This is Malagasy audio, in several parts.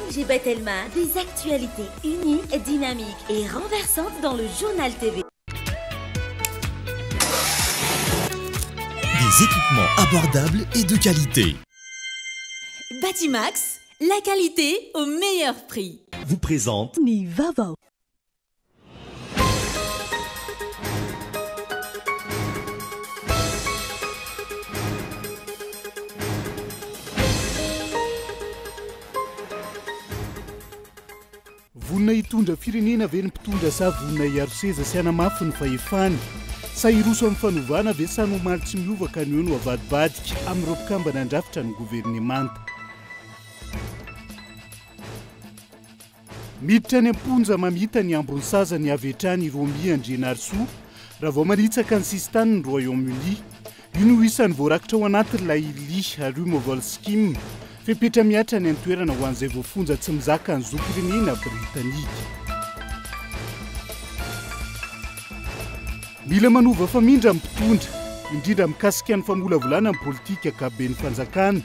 ONG Batelma, des actualités uniques, dynamiques et renversantes dans le Journal TV. Des équipements abordables et de qualité. Batimax, la qualité au meilleur prix. Vous présente Ny vaovao. Vonona hitondra firenena ve ny mpitondra sa vonona hiaro seza sy hanamafy ny fahefany? Sa hiroso amin'ny fanovana ve sa ny omaly tsy miova ka ny eo no avadibadika amin'ireo mpikambana handrafitra ny governemanta? Miditra any am-ponja mamita ny ambin'ny sazany avy hatrany i Romy Andrianarisoa raha vao manitsaka ny sisintanin'i Royaume-Uni. Io no isan'ny voarakitra ao anatin'ilay Lee Removal Scheme, fepetra mihatra any an-toerana ho an'izay voafonja tsy mizaka ny zom-pirenena britanika. Mila manova famindra ny mpitondra, indrindra mikasika ny famolavolana ny politika ankapoben'ny fanjakana.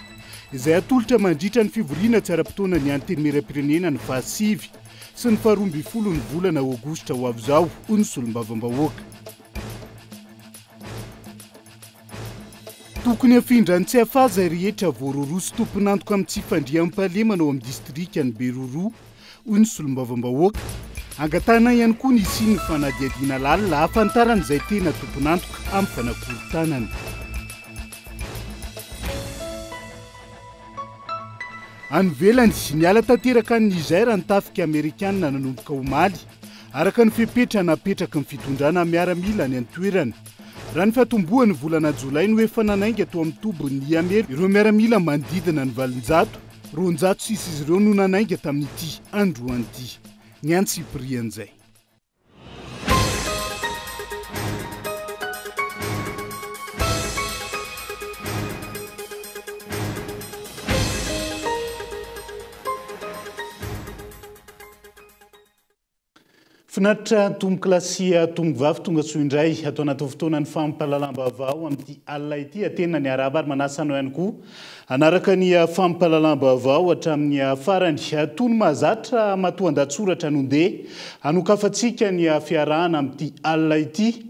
izay hatolotra mandritra ny fivoriana tsy ara-potoana ny Antenimierampirenena ny fahasivy sy ny faharoa ambin'ny ny volana aogositra ho avy izao, hoy ny solombavambahoaka. Tokony hafindra any Tsiafahy izay rehetra voaroroa sy tompon'antoka amin'ny tsy fandriampahalemana ao amin'ny distrikan'i Beroroha, hoy ny solombavambahoaka. Angatahana ihany koa ny hisian'ny fanadihadiana lalina hahafantarana izay tena tompon'antoka amin'ny fanakorontanana. Any ivelany, niala tanteraka any Niger ny tafika amerikanina nanomboka omaly, araka ny fepetra napetraky ny fitondrana miaramila any an-toerana. Raha ny fiatombohan'ny volana jolay no efa nanainga tao amin'ny tobin'i Niamey ireo miaramila manodidina ny 800, 200 sisa izy ireo no nanainga tamin'ity androany ity. Ny antsipirian'izay. Finaritra tompokolahy sy tompovavy tonga soa indray ato anatin'ny fotoanan'ny fampahalalam-baovao amin'ity alina ity. Tena niarahaba ary manasa anao ihany koa hanaraka ny fampahalalam-baovao hatramin'ny farany. Toy ny mahazatra matoan-dahatsoratra no ndeha hanokafantsika ny fiarahana amin'ity alina ity.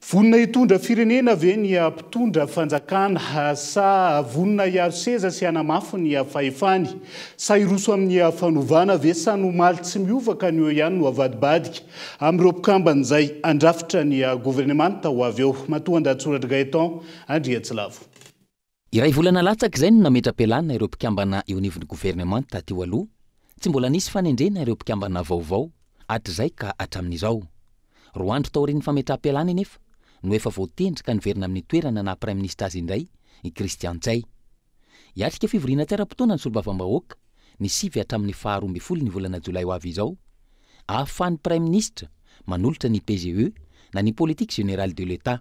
Vonona hitondra firenena ve ny mpitondra fanjakana sa vonona hiaro seza sy hanamafy ny fahefany? Sa hiroso amin'ny fanovana ve sa ny omaly tsy miova ka ny eo ihany no avadibadika amin'ireo mpikambana izay handrafitra ny governemanta ho avy eo? Matoan-dahatsoratra Gaëtan Andriatsilavo. Iray volana latsaka izay no nametra-pialana ireo mpikambana eo anivon'ny governemanta teo aloha, tsy mbola nisy fanendrena ireo mpikambana vaovao hatrizay ka hatramin'izao. Roa andro taorian'ny fametraham-pialana anefa no efa voatendry ka niverina amin'ny toerana naha praiminisitra azy indray i Christian Ntsay. Hiatrika fivoriana tsy ara-potoana ny solombavambahoaka ny 9 hatramin'ny faha 12 ny volana jolay ho avy izao, ahafahan'ny praiminisitra manolotra ny PGE na ny Politique Générale de l'Etat.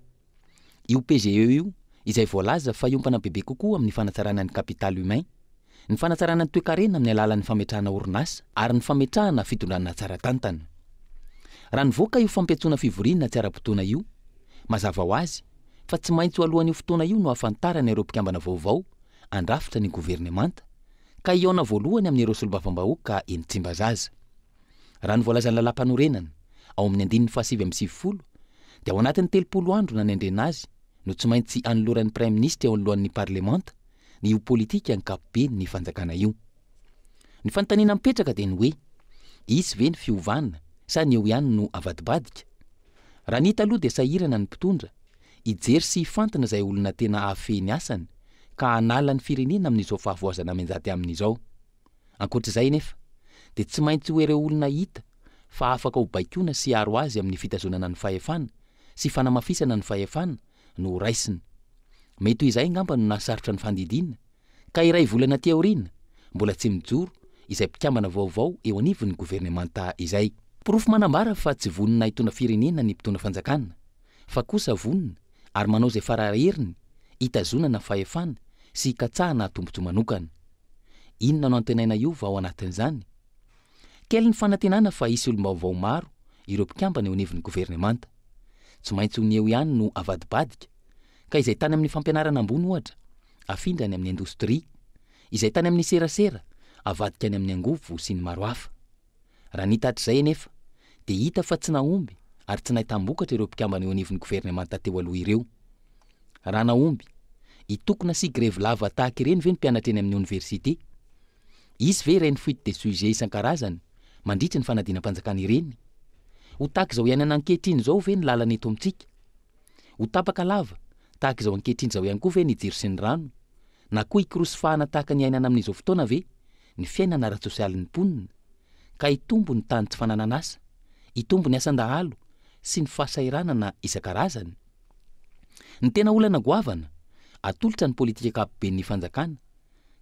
Io PGE io izay voalaza fa hiompana bebe kokoa amin'ny fanatsarana ny capital humain, ny fanatsarana ny toekarena amin'ny alalan'ny fametrahana orinasa ary ny fametrahana fitondrana tsara tantana. Raha nivoaka io fampiantsoana fivoriana tsy ara-potoana io, mazava ho azy fa tsy maintsy ho alohan'io fotoana io no hahafantarana ireo mpikambana vaovao handrafitra ny governemanta ka hihaona voalohany amin'ireo solombavambahoaka eny Tsimbazaza. Raha ny voalazan'ny lalàmpanorenana, ao amin'ny andininy faha-99, dia ao anatin'ny 30 andro nanendrena azy no tsy maintsy anoloran'ny Praiminisitra eo anoloan'ny Parlemanta ny io politika ankapobeny ny fanjakana io. Ny fanontaniana mipetraka dia ny hoe, hisy ve ny fiovana sa ny eo ihany no avadibadika? Raha ny hita aloha dia sahirana ny mpitondra hijery sy hifantina izay olona tena hahafehy ny asany ka hanala ny firenena amin'izao fahavoazana mianjady aminy izao. Ankoatra izay anefa, dia tsy maintsy ho ireo olona hita fa afaka ho baikoana sy hiaro azy amin'ny fitazonana ny fahefana sy fanamafisana ny fahefana no ho raisina. Mety ho izay angamba no nahasarotra ny fandidiana, ka iray volana aty aoriana, mbola tsy mijoro izay mpikambana vaovao eo anivon'ny governemanta izay. Porofo manambara fa tsy vonona hitondra firenena ny mpitondra fanjakana, fa kosa vonona ary manao izay fara-heriny hitazonana fahefana sy hikatsahana tombontsoa manokana. Inona no antenaina hiova ao anatin'izany? Kely ny fanantenana fa hisy olom-baovao maro ireo mpikambana eo anivon'ny governemanta. Tsy maintsy ho ny eo ihany no avadibadika, ka izay tany amin'ny fampianarana ambony, ohatra, afindra any amin'ny indostria. Izay tany amin'ny serasera, avadika any amin'ny angovo sy ny maro hafa. Raha ny hita hatrizay anefa dia hita fa tsy nahomby ary tsy nahitam-bokatra ireo mpikambana eo anivon'ny governemanta teo aloha ireo. Raha nahomby, hitokona sy grevy lava tahaka ireny ve ny mpianatra eny amin'ny oniversite? Hisy ve ireny fuite de sujet isan-karazany mandritry ny fanadinam-panjakana ireny? Ho tahaka izao iainana ankehitriny izao ve ny lalana eto amintsika? Ho tapaka lava tahaka izao ankehitriny izao ihany koa ve ny jiro sy ny rano? Na koa hikorosy fahana tahaka ny iainana amin'izao fotoana ve ny fiainana ara-tsosialin'ny mponina? Ka hitombo ny tany tsy fananan'asa, hitombo ny asan-dahalo sy ny fahasahiranana isan-karazany? Ny tena olana goavana, atolotra ny politika ankapoben'ny fanjakana,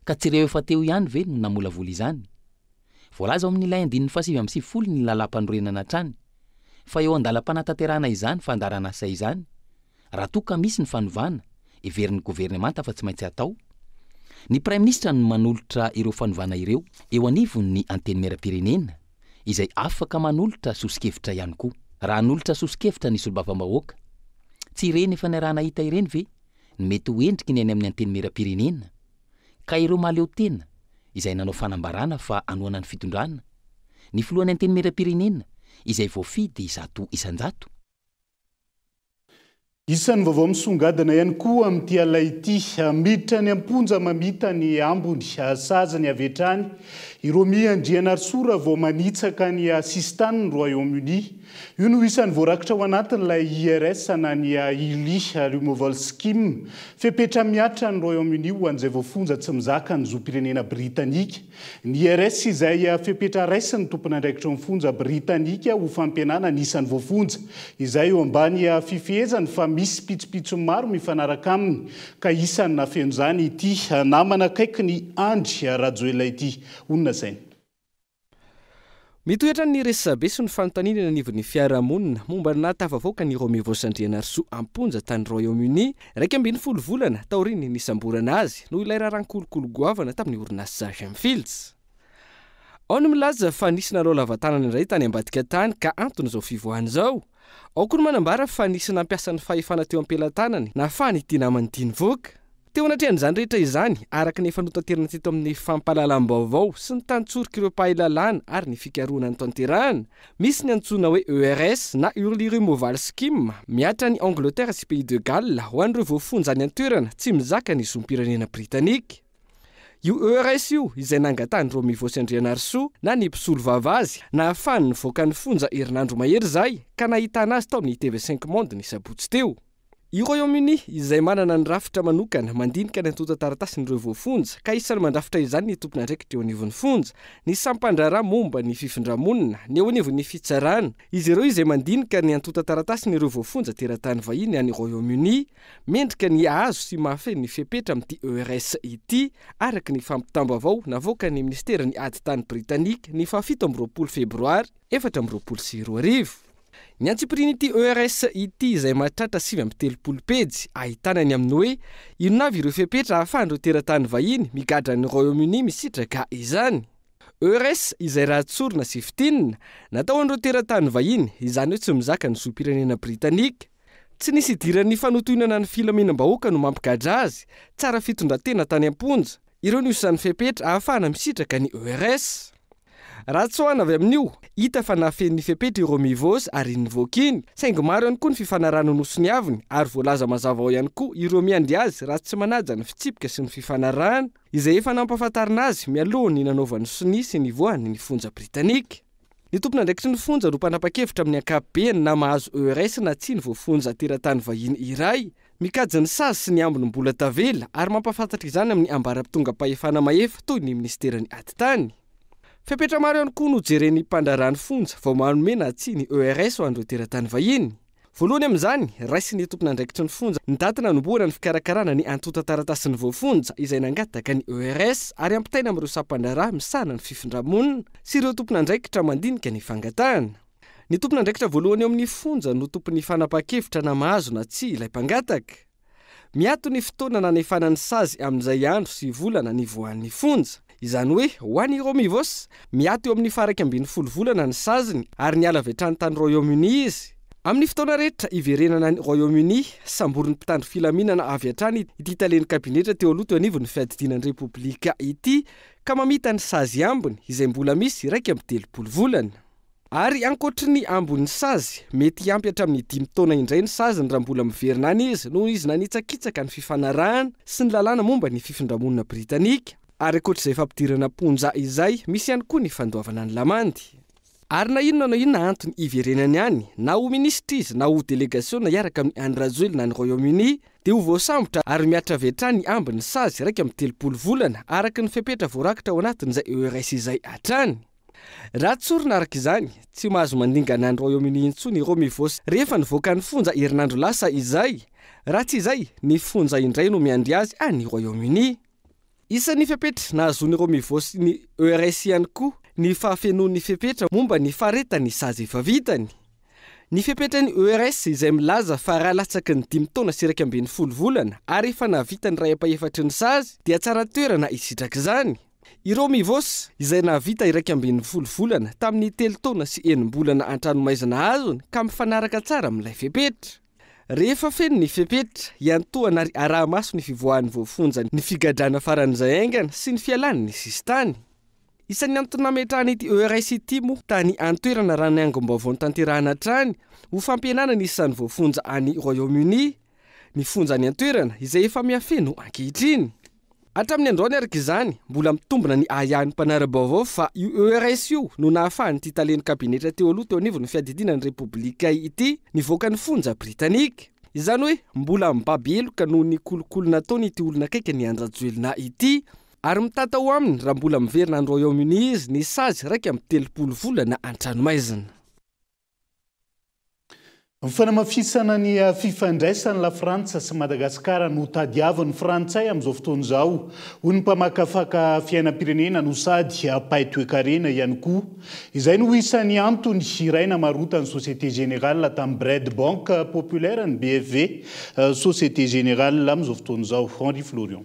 ka tsy ireo efa teo ihany ve no namolavola izany? Voalaza ao amin'ilay andininy faha-99 ny lalàmpanorenana hatrany, fa eo an-dalam-panatanterahana izany fandaharanasa izany, raha toa ka misy ny fanovana, heverin'ny governemanta fa tsy maintsy atao. Ny Praiminisitra no manolotra ireo fanovana ireo eo anivon'ny Antenimierampirenena, izay afaka manolotra soso-kevitra ihany koa. Raha hanolotra soso-kevitra ny solombavambahoaka, tsy ireny efa niaraha-nahita ireny ve no mety ho endriky ny any amin'ny Antenimierampirenena? Ka ireo mahaleo tena, izay nanao fanambarana fa hanohana ny fitondrana, ny filohan'ny Antenimierampirenena izay voafidy 100%. Isan'ny vaovao misongadina ihany koa amin'ity alina ity, miditra any am-ponja mamita ny ambiny saziny avy hatrany i Romy Andrianarisoa raha vao manitsaka ny sisintanin'i Royaume-Uni. Io no isan'ny voarakitra ao anatin'ilay IRS na ny Early Removal Scheme, fepetra mihatra any Royaume-Uni ho an'izay voafonja tsy mizaka ny zom-pirenena britanika. Ny IRS izay fepetra raisin'ny tompon'andraikitry ny fonja britanika ho fampihenana ny isan'ny voafonja izay eo ambany fifehezany fa misy pitsopitsony maro mifanaraka aminy ka isan'ny nahafeno izany ity namana akaikin'i Andry Rajoelina ity. Hoy ny lazainy. Mitohy hatrany ny resabe sy ny fanontaniana eny anivon'ny fiarahamonina momba ny nahatafavoaka an'i Romevos Andrianarisoa am-ponja tany Royaume-Uni 11 volana taorian'ny nisamborana azy noho ilay raharahan-kolikoly goavana tamin'ny orinasa Gemfields. Ao ny milaza fa nisy nanao lava-tanana indray tany ambadika tany ka anton'izao fivoahana izao. Ao koa ny manambara fa nisy nampiasa ny fahefana teo am-pelatanany nahafahany ity namany ity nivoaka. Teo anatrehan'izany rehetra izany, araka ny efa notaterina teto amin'ny fampahalalam-baovao sy ny tantsorik'ireo mpahay lalàna ary ny fikarohana notanterahana, misy ny antsoina hoe ERS na Early Removal Scheme, mihatra any Angleterre sy Pays de Galles ho an'ireo voafonja any an-toerana tsy mizaka ny zom-pirenena britanika. Io ERS io, izay nangatahan'i Romivos Andrianarisoa na ny mpisolovava azy, nahafahany nivoaka ny fonja herinandro mahery izay, ka nahitana azy tao amin'ny TV Cinq Monde ny sabotsy teo. I Royaume-Uni, izay manana ny rafitra manokana mandinika ny antontan-taratasin'ireo voafonja, ka isan'ny mandrafitra izany ny tompon'andraikitra eo anivon'ny fonja, ny sampan-draharaha momba ny fifindra-monina, ny eo anivon'ny fitsarana, izy ireo izay mandinika ny antontan-taratasin'ireo voafonja teratany vahiny any Royaume-Uni, mendrika ny hahazo sy mahafehy ny fepetra amin'ity ERS ity, araka ny fampitam-baovao navoakan'ny minisiteran'ny Ady tany Britanika ny fahafito amby roapolo febroary 2024. Ny antsipirian'ity ERS ity izay mahatratra 39 pejy, ahitana ny amin'ny hoe inona avy ireo fepetra ahafahan'ireo teratany vahiny migadra any Royaume-Uni misitraka izany. ERS izay raha tsorina sy fintinina, natao ho an'ireo teratany vahiny, izany hoe tsy mizaka ny zom-pirenena britanika. Tsy nisy idiran'ny fanotohinana ny filaminam-bahoaka no mampigadra azy, tsara fitondran-tena tany am-ponja. Ireo no isan'ny fepetra ahafahana misitraka ny ERS. Raha tsoahana avy amin'io, hita fa nahafeno ny fepetra i Romivos ary iny nivoaka iny, saingy maro ihany koa ny fifanarahana nosoniaviny ary voalaza mazava ao ihany koa ireo miandry azy raha tsy manaja ny fitsipika sy ny fifanarahana izay efa nampahafantarina azy mialoha ny nanaovany sonia sy nivoahany ny fonja britanika. Ny tompon'andraikitry ny fonja no mpanapa-kevitra amin'ny ankapobeny na mahazo ERS na tsia ny voafonja teratany vahiny iray, mikajy ny sazy sy ny ambiny mbola tavela ary mampahafantatra izany amin'ny ambara-pitongam-pahefana mahefa toy ny minisiteran'ny Atitany. Fepetra maro ihany koa no jeren'ny mpandraharaha ny fonja vao manome na tsia ny ERS ho an'ireo teratany vahiny. Voalohany amin'izany, raisin'ny tompon'andraikitry ny fonja ny daty nanombohana ny fikarakarana ny antontan-taratasin'ny voafonja izay nangataka ny ERS ary ampitaina amin'ireo sampan-draharaha misahana ny fifindramonina sy ireo tompon'andraikitra mandinika ny fangatahana. Ny tompon'andraikitra voalohany eo amin'ny fonja no tompon'ny fanapahan-kevitra na mahazo na tsia ilay mpangataka. Miato ny fotoana nanefana ny sazy amin'izay andro sy volana nivoahan'ny fonja. Izany hoe, ho an'i Romivos, miato eo amin'ny faha-11 volana ny saziny ary niala avy hatrany tany Royaume-Uni izy. Amin'ny fotoana rehetra hiverenana any Royaume-Uni, samborin'ny mpitandro filaminana avy hatrany ity talen'ny kabinetra teo aloha teo anivon'ny fiadidiana ny Repoblika ity. ka mamita ny sazy ambiny izay mbola misy 31 volana. Ary ankoatry ny ambin'ny sazy, mety hiampy hatramin'ny 5 taona indray ny saziny raha mbola miverina any izy noho izy nanitsakitsaka ny fifanarahana sy ny lalàna momba ny fifindramonina britanika. Ary ankoatr'izay fampidirana am-ponja izay, misy ihany koa ny fandoavana ny lamandy. Ary na inona na inona antony hiverenany any, na ho minisitra izy na ho delegasiona hiaraka amin'i Andry Rajoelina any Royaume-Uni, dia ho voasambotra ary mihatra avy hatrany ny ambin'ny sazy 31 volana araka ny fepetra voarakitra ao anatin'izay ERS izay hatrany. Raha tsorina araka izany, tsy mahazo mandingana any Royaume-Uni intsony i Romy Voos rehefa nivoaka ny fonja herinandro lasa izay. Raha tsy izay, ny fonja indray no miandry azy any Royaume-Uni. Isan'ny fepetra nahazoan'i Romy Voos ny ERS ihany koa ny fahafenoan'ny fepetra momba ny faharetan'ny sazy efa vitany. Ny fepetran'ny ERS izay milaza fa raha latsaky ny 5 taona sy 11 volana ary efa nahavita ny iray ampahefatry ny sazy dia tsara toerana hisitraka izany. I Romy Voos izay nahavita 11 volana tamin'ny 3 taona sy 6 volana an-tranomaizina azony ka mifanaraka tsara amin'ilay fepetra. Rehefa feno ny fepetra, iantohana ary araha-maso ny fivoahan'ny voafonja ny figadrana faran'izay haingana sy ny fialany ny sisintany. Isan'ny antony nametrahana ity ERS ity moa tany an-toerana raha ny angom-baovao notanterahana hatrany ho fampihenana ny isan'ny voafonja any Royaume-Uni, ny fonja any an-toerana izay efa mihafeno ankehitriny. Hatramin'ny androany araka izany, mbola mitombina ny ahiahin'ny mpanara-baovao fa io ERS io no nahafahan'ity talen'ny kabinetra teo aloha teo anivon'ny fiadidiana ny Repoblika ity nivoaka ny fonja britanika. Izany hoe mbola mibaby heloka noho ny kolikoly nataony ity olona akaiky ny Andry Rajoelina ity ary mitatao aminy raha mbola miverina any Royaume-Uni izy ny sazy 31 volana an-tranomaizina. Fanamafisana ny fifandraisan'ny la Frantsa sy Madagasikara no tadiavin'ny Frantsay amin'izao fotoana izao, hoy ny mpamakafaka fiainam-pirenena no sady mpahay toekarena ihany koa. Izay no isan'ny antony iray namarotany Société Générale tamin'ny BRED Banque Populaire ny BFV Société Générale amin'izao fotoana izao. Henri Florian.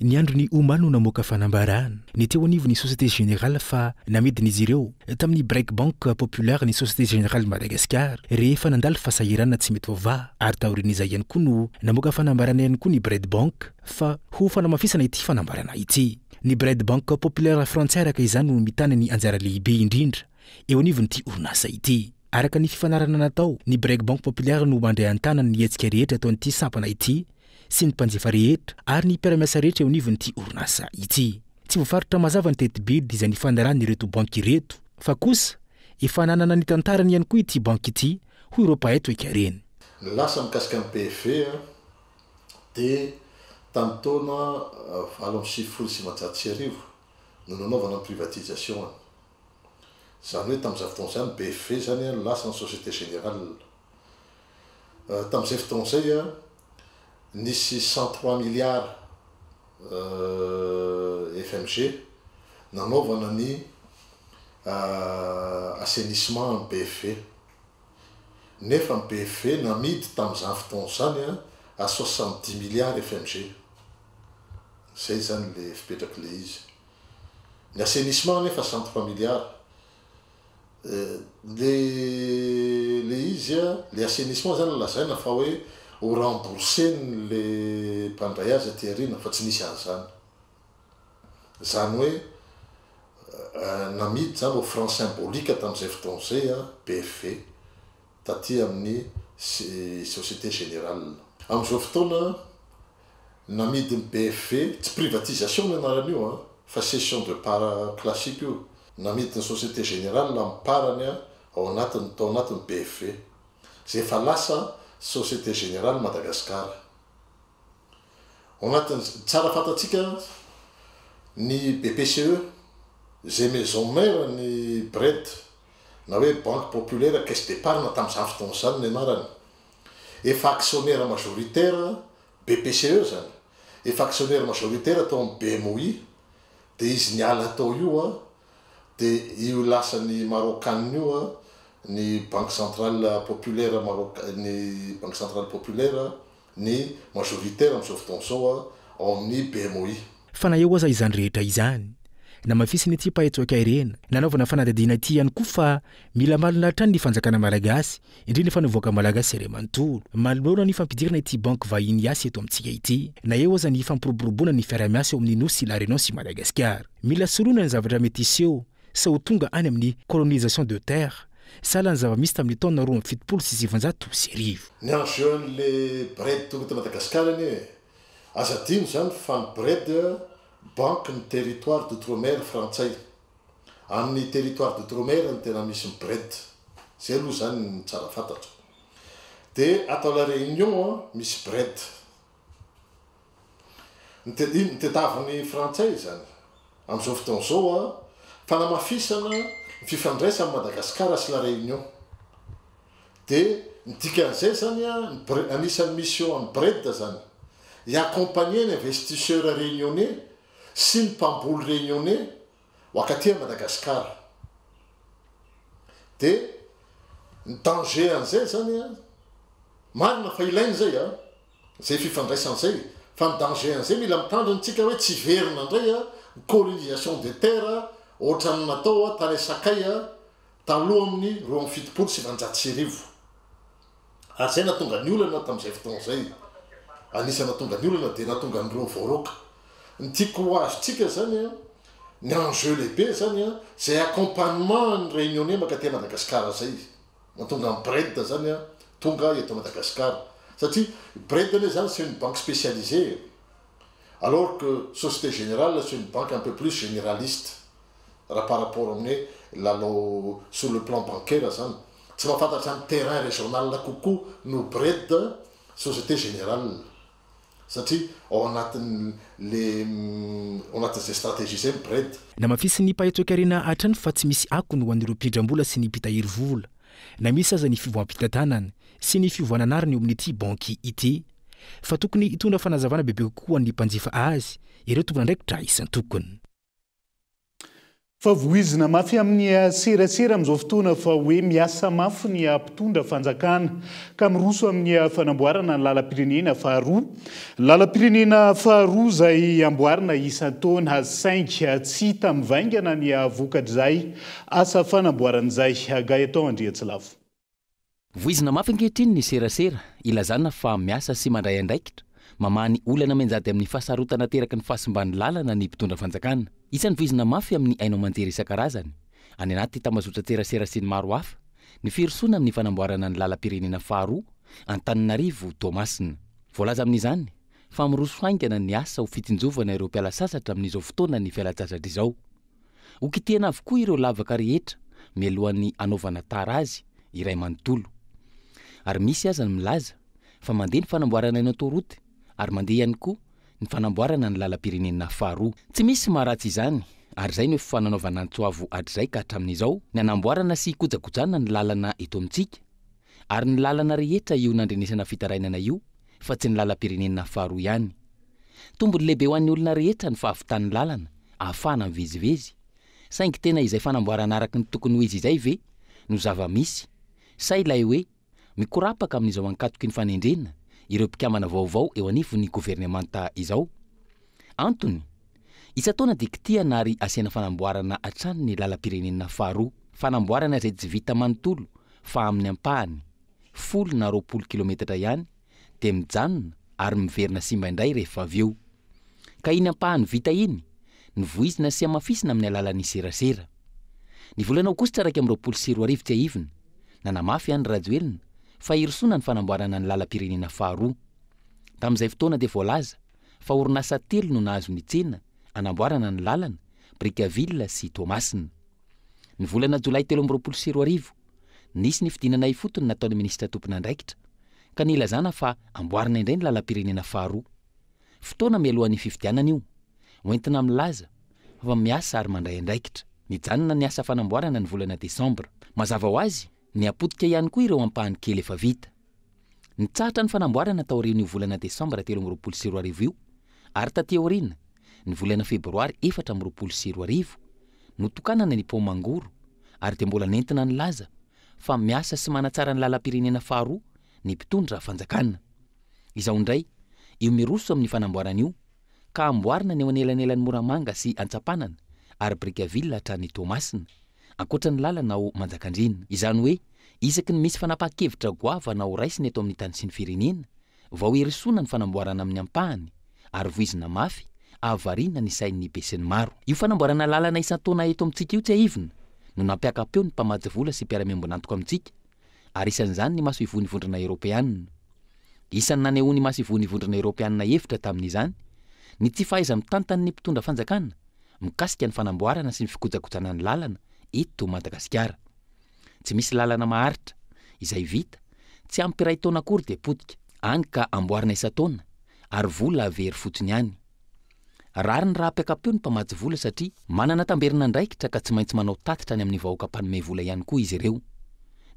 Ny andro ny omaly no namoaka fanambarana ny teo anivon'ny Société Générale fa namidin'izy ireo tamin'ny BREC Banque Populaire ny Société Générale Madagascar rehefa nandalo fahasahiranana tsy mety voavaha. Ary taorian'izay ihany koa no namoaka fanambarana ihany koa ny BRED Bank fa ho fanamafisana ity fanambarana ity. Ny BRED Banque Populaire frantsay araka izany no mitana ny anjara lehibe indrindra eo anivon'ity orinasa ity. Araka ny fifanarana natao, ny BREC Banque Populaire no mandray an-tanana ny hetsika rehetra ataon'ity sampana ity sy ny mpanjifa rehetra ary ny mpiara-miasa rehetra eo anivon'ity orinasa ity. Tsy voafaritra mazava ny tetibidy izay nifanarahana ireto banky ireto, fa kosa efa nanana ny tantarany ihany koa ity banky ity, hoy ireo mpahay toekarena. Ny lasa mikasika ny BFV dia tamin'ny taona 1998 no nanaovana ny privatisation. Zany hoe tamin'izay fotoana izany BFV zany lasa ny Société Générale. Tamin'izay fotoana izay nisy 103 milliards FMG nanaovana ny assainissement ny BFV, nefa ny BFV namidy tamin'izany fotoana zany à 70 milliards FMG. Zay zany le fipetraky le izy. Ny assainissement nefa 103 milliards le izy le assainissement zany lazaina fa hoe ho remboursé-ny le mpandray azy aty aoriana, fa tsy nisy an'izany. Zany hoe namidy zany au franc symbolique tamin'izay fotoana zay BFV taty amin'ny Société Générale. Am'izao fotoana namidy ny BFV, tsy privatisation ny anaran'io fa cession de part classique io. Namidy ny Société Générale amin'ny part-ny ao anatiny, tao anatin'ny BFV zay efa lasa Société Générale Madagascar ao anatiny. Tsara fantatsika ny BPCE zay maison mère ny BRED na hoe Banque Populaire Caisse d'Épargne tamin'izany fotoana zany ny anarany. Efa actionnaire majoritaire BPCE zany, efa actionnaire majoritaire atao amy BMOI. De izy niala atao io de io lasany marocaine io ny Banque Centrale Populaire Maroc, ny Banque Centrale Populaire ny majoritaire am'izao fotoana zao ao amin'ny BMOI. Fa na eo aza izany rehetra izany Namafisin'ity mpahay toekarena nanaovana fanadihadiana ity ihany koa fa mila malina hatrany ny fanjakana malagasy, indrindra fa ny vahoaka malagasy iray manontolo, manoloana ny fampidirana ity banky vahiny hiasa eto amintsika ity, na eo aza ny fampiroboroboana ny fiaraha-miasa eo amin'ny Nosy La Réunion sy Madagasikara. Mila sorohina ny zavatra mety hiseho sao ho tonga any amin'ny colonisation de terre, sahala ny zava-misy tamin'ny taona 1972. Ny enjeu an'le Bred tonga eto Madagasikara anie e! Aza adino izany fa ny Bred banky ny territoire d'outre-mer frantsay. Amin'ny territoire d'outre-mer no tena misy ny Bred. Zay aloha izany ny tsara fantatra. Dia ato La Réunion misy Bred. Ny te, ny tetavin'ny frantsay izany amin'izao fotoana izao fanamafisana ny fifandraisan'i Madagasikara sy La Réunion. Dia ny dikan'izay izany an, ny bre, anisan'ny mission an'ny BRED izany, hi-accompagner ny investisseurs réunionnais sy ny mpamboly réunionnais ho akaty à Madagasikara. Dia ny danger an'izay izany an, marina fa ilaina izay an, izay fifandraisana izay, fa ny danger an'izay mila mitandrina tsika hoe tsy hiverina indray an, ny colonisation des terres ohatran'ny natao tany Sakay taloha amin'ny 1972. Ary izay nahatonga ny olana tamin'izay fotoana izay. Anisan'ny nahatonga ny olana dia nahatonga an'ireo voaroaka. Ny tiako ho azontsika izany an, ny enjeu lehibe izany an, izay accompagnement ny Réunionnais mankaty Madagasikara izay. Mahatonga ny BRED izany an, tonga eto Madagasikara. Satria BRED anie izany c'est une banque spécialisée e. Alors que Société Générale c'est une banque un peu plus généraliste. Raha par rapport amin'ny hoe lalao sur le plan bancaire zany, tsy mahafantatra ny terrain régional kokoa no Bred Société Générale satria ao anatin'ny le ao anatin'izay stratégie izay ny Bred. Namafisin'ny mpahay toekarena hatrany fa tsy misy akony ho an'ireo mpindram-bola sy ny mpitahiry vola, na misy aza ny fivoaham-pitantanana sy ny fiovana anarana eo amin'ity banky ity, fa tokony hitondra fanazavana bebe kokoa ho an'ny mpanjifa azy ireo tompon'andraikitra isan-tokony. Fa voizina mafy amin'ny serasera amin'izao fotoana fa hoe miasa mafy ny mpitondra fanjakana ka miroso amin'ny fanamboarana ny lalam-pirenena faharoa. Lalam-pirenena faharoa izay amboarina isan-taona saingy tsy hita mivaingana ny vokatr'izay asa fanamboarana izay. Gaëtan Andriantsilavo. Voizina mafy ankehitriny ny serasera, ilazana fa miasa sy mandray andraikitra, mamaha ny olana mianjady amin'ny fahasarotana ateraky ny fahasimban'ny lalana ny mpitondra fanjakana. Isan'ny voizina mafy amin'ny haino aman-jery isan-karazany, any anaty tambazotran-tserasera sy ny maro hafa, ny firosoana amin'ny fanamboarana ny lalam-pirenena faharoa, Antananarivo, Toamasina. Voalaza amin'izany fa miroso haingana ny asa ho fitsinjovana ireo mpiala sasatra amin'izao fotoanan'ny fialan-tsasatra izao. Ho kitihana avokoa ireo lavaka rehetra mialohan'ny hanaovana tara azy iray manontolo. Ary misy aza ny milaza fa mandeha ny fanamboarana ny autoroute ary mandeha ihany koa ny fanamboarana ny lalam-pirenena faharoa. Tsy misy maharatsy izany ary izay no efa nanaovana antso avo hatrizay ka hatramin'izao ny hanamboarana sy hikojakojana ny lalana eto amintsika ary ny lalana rehetra io nandrenesana fitarainana io fa tsy ny lalam-pirenena faharoa ihany. Tombony lehibe ho an'ny olona rehetra ny fahavitan'ny lalana ahafahana mivezivezy, saingy tena izay fanamboarana araka ny tokony ho izy izay ve no zava-misy sa ilay hoe mikorapaka amin'izao ankatoky ny fanendrena ireo mpikambana vaovao eo anivon'ny governemanta izao? Antony, isan-taona dia kitihana ary asiana fanamboarana hatrany ny lalam-pirenena faharoa, fanamboarana izay tsy vita manontolo fa amin'ny ampahany, 10 na 20 kilometatra ihany, dia mijanona ary miverina simba indray rehefa avy eo. Ka iny ampahany vita iny no voizina sy hamafisina amin'ny alalan'ny serasera. Ny volana aogositra 2021 tsiahivina, nanamafy Andry Rajoelina fa hirosoana ny fanamboarana ny lalam-pirenena faharoa. Tamin'izay fotoana dia voalaza fa orinasa telo no nahazo ny tsena hanamboarana ny lalana, Brickaville sy Toamasina. Ny volana jolay 2023, nisy ny fidinana ifotony nataon'ny minisitra tompon'andraikitra ka nilazana fa amboarina indray ny lalam-pirenena faharoa. Fotoana mialohan'ny fifidianana io, hoentina milaza fa miasa ary mandray andraikitra. Nijanona ny asa fanamboarana ny volana desambra. Mazava ho azy, nihapotika ihany koa ireo ampahany kely efa vita. Nitsahatra ny fanamboarana taorian'io volana desambra 2023 io ary taty aoriana, ny volana febroary 2024, notokanana ny pont Mangoro ary dia mbola nentina nilaza fa miasa sy manatsara ny lalam-pirenena faharoa ny mpitondra fanjakana. Izao indray, io miroso amin'ny fanamboarana io ka amboarina ny eo anelanelan'i Moramanga sy Antsapanana. ary Brickaville hatrany Toamasina, ankoatra ny lalana ao Manjakandriana. Izany hoe, isaky ny misy fanapahan-kevitra goavana ho raisina eto amin'ny tany sy ny firenena, vao hirosoana ny fanamboarana amin'ny ampahany, ary voizina mafy, hahavariana ny sain'ny besinimaro. Io fanamboarana lalana isan-taona eto amintsika io tsiahivina no nampiaka-peo ny mpamatsy vola sy mpiara-miombon'antoka amintsika, ary isan'izany ny masoivohon'ny Vondrona Eoropeanina. Isan'ny nanehoan'ny masoivohon'ny Vondrona Eoropeanina hevitra tamin'izany ny tsy fahaiza-mitantan'ny mpitondra fanjakana mikasika ny fanamboarana sy ny fikojakojana ny lalana eto Madagasikara. Tsy misy lalana maharitra, izay vita, tsy ampy iray taona akory dia potika, hany ka amboarina isan-taona ary vola very fotsiny ihany. Rariny raha ampiaka-peo ny mpamatsy vola satria manana tamberin'andraikitra ka tsy maintsy manao tatitra any amin'ny vahoaka mpanome vola ihany koa izy ireo.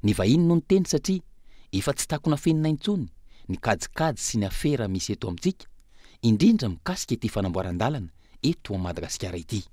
Ny vahiny no niteny satria efa tsy takona afenina intsony ny kajikajy sy ny afera misy eto amintsika, indrindra mikasika ity fanamboaran-dalana eto Madagasikara ity.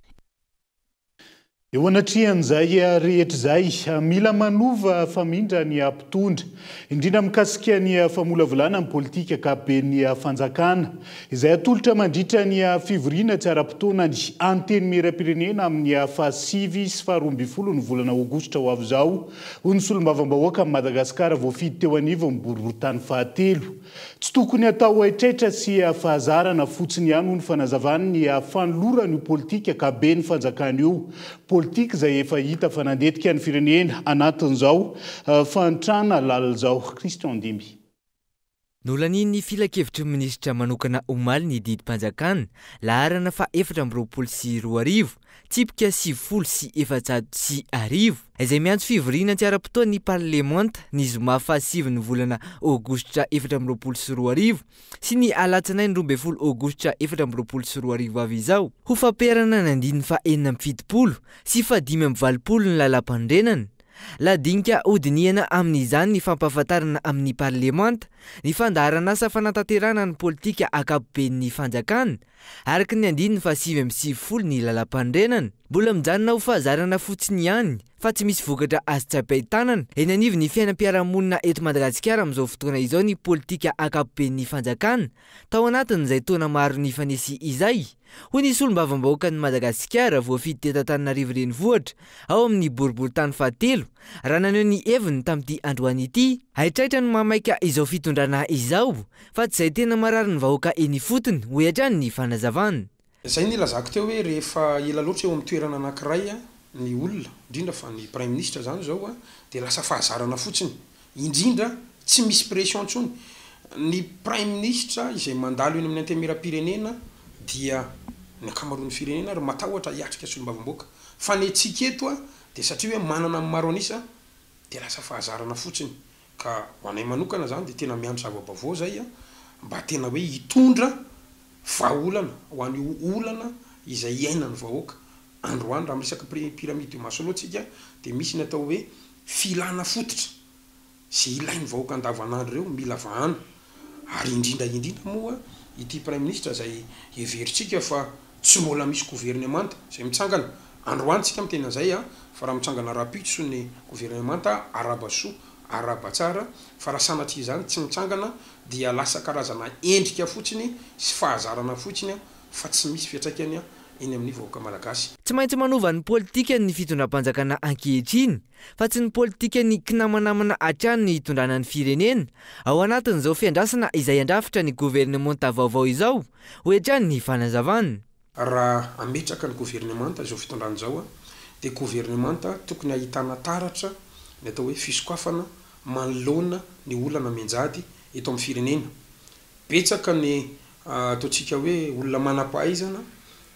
Eo anatrehan'izay rehetra izay, mila manova famindra ny mpitondra, indrindra mikasika ny famolavolana ny politika ankapoben'ny fanjakana, izay atolotra mandritra ny fivoriana tsy ara-potoana ny Antenimierampirenena amin'ny fahasivy sy faharoa ambin'ny folo ny volana aogositra ho avy izao, hoy ny solombavambahoaka Madagasikara voafidy teo anivon'ny boriborintany fahatelo. Tsy tokony atao haitraitra sy fahazarana fotsiny ihany hoy ny fanazavany ny fanolorana io politika ankapoben'ny fanjakana io. Politika izay efa hita fa nandetika ny firenena anatin'izao fahantrana lalina izao. Christian Dimby. Nolanian'ny filankevitry ny minisitra manokana omaly ny didim-panjakana laharana faha 2024, tsipika 1490, izay miantso fivoriana tsy ara-potoan'ny parlemanta ny zoma fahasivy ny volana aogositra 2024 sy ny alatsinainy 12 aogositra 2024 avy izao, ho fampiharana ny andininy faha 76 sy faha 85 ny lalàmpanorenana. Lahadinika hodinihana amin'izany ny fampahafantarana amin'ny parlemanta ny fandaharanasa fanatanterahana ny politika ankapoben'ny fanjakana, araka ny andininy faha 99 ny lalàmpanorenana. Mbola mijanona ho fahazarana fotsiny ihany fa tsy misy vokatra azo tsapain-tanana eny anivon'ny fiainam-piarahamonina eto Madagasikara amin'izao fotoana izao ny politika ankapoben'ny fanjakana tao anatin'izay taona maro nifanesy izay, hoy ny solombavambahoakan'i Madagasikara voafidy teto Antananarivo Renivohitra ao amin'ny boriborintany fahatelo raha naneho ny heviny tamin'ity androany ity. Haitraitra no mahamaika izao fitondrana izao fa tsy izay tena marary ny vahoaka eny ifotony, hoy hatrany ny fanazavana. Izay nilazako teo hoe rehefa ela loatra eo amin'ny toerana anankiray ny olona, indrindra fa ny praiminisitra izany izao, dia lasa fahazarana fotsiny. Indrindra tsy misy pression intsony. Ny praiminisitra izay mandalo eny amin'ny antenimierampirenena dia ny ankamaroan'ny firenena ary matahotra hiatrika solombavambahoaka. Fa ny antsika eto dia satria hoe manana ny maro an'isa dia lasa fahazarana fotsiny. Ka ho anay manokana izany dia tena miandry zava-baovao izay mba tena hoe hitondra vahaolana ho an'io olana izay iainan'ny vahoaka androany. Raha miresaka pyramide de Maslow tsika dia misy ny atao hoe filana fototra izay ilain'ny vahoaka andavanandro ireo mila vahana ary indrindra indrindra moa ity praiminisitra izay heverintsika fa tsy mbola misy governemanta izay mitsangana androany tsika miteny an'izay a fa raha mitsangana rahampitso ny governemanta arahaba soa arahaba tsara fa raha sanatria izany tsy mitsangana dia lasa karazana endrika fotsiny sy fahazarana fotsiny fa tsy misy fiantraikany eny amin'ny vahoaka malagasy. Tsy maintsy manova ny politikany ny fitondram-panjakana ankehitriny fa tsy ny politikan'ny kinamanamana hatrany no hitondrana ny firenena ao anatin'izao fiandrasana izay handrafitra ny governemanta vaovao izao, hoy hatrany ny fanazavana. Raha hametraka ny governemanta izao fitondrana izao dia governemanta tokony ahitana taratra ny atao hoe fisokafana manoloana ny olana mianjady eto amin'ny firenena. Betsaka ny ataontsika hoe olona manam-pahaizana,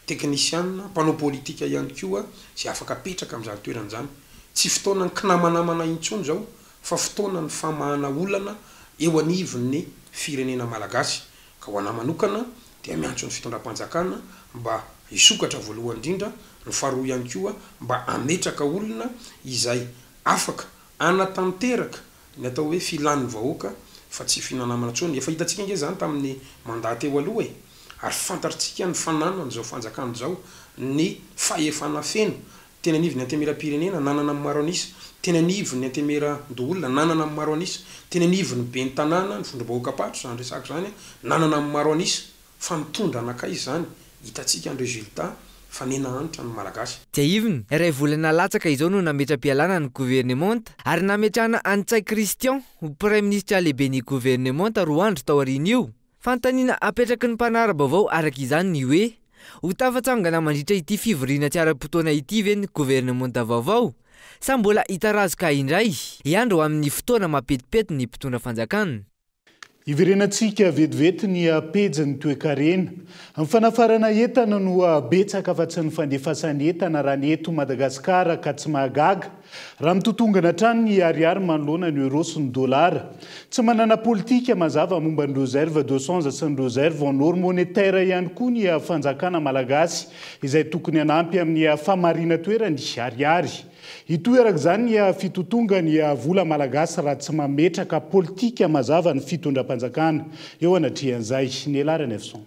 teknisianina, mpanao politika ihany koa izay afaka apetraka amin'izany toerana izany. Tsy fotoanan'ny kinamanamana intsony izao fa fotoanan'ny famahana olana eo anivon'ny firenena malagasy. Ka ho anà manokana dia miantso ny fitondram-panjakana mba hisokatra voalohany indrindra, ny faharoa ihany koa mba hametraka olona izay afaka hanatanteraka ny atao hoe filan'ny vahoaka fa tsy fihinanamana intsony. Efa hitantsika ange izany tamin'ny mandat teo aloha e! Ary fantatrtsika ny fananan'izao fanjakana izao ny fahefana feno teny anivon'ny Antenimierampirenena nanana ny maro an'isa, teny anivon'ny Antenimierandoholona nanana ny maro an'isa, teny anivon'ny ben'ny tanàna, ny vondrom-bahoakam-paritra izany resako izany, nanana ny maro an'isa. Fa nitondra anakaiza izany? Hitantsika ny résultat. Fa niha-nahantra ny Malagasy. Tsiahivina, iray volana latsaka izao no nametra-pialana ny governemanta ary nametrahana an'i Ntsay Christian ho praiminisitra lehiben'ny governemanta 2 andro taorian'io. Fanontaniana apetraky ny mpanara-baovao araka izany ny hoe, ho tafatsangana mandritra ity fivoriana tsy ara-potoana ity ve ny governemanta vaovao sa mbola hitarazoka indray hiandry ho amin'ny fotoana mampetipety ny mpitondra fanjakana? Hiverenantsika vetivety ny pejin'ny toekarena. Ny fanafarana entana no betsaka fa tsy ny fandefasana entana raha ny eto Madagasikara ka tsy mahagaga raha mitotongana hatrany ny ariary manoloana ny euro sy ny dolara. Tsy manana politika mazava momba ny reserve de change sy ny reserve en or monétaire ihany koa ny fanjakana malagasy izay tokony hanampy amin'ny fahamarinan-toerany ariary. Hitohy araka izany ny fitotongan'ny vola malagasy raha tsy mametraka politika mazava ny fitondram-panjakana eo anatrehan'izay. Ny Ranefson.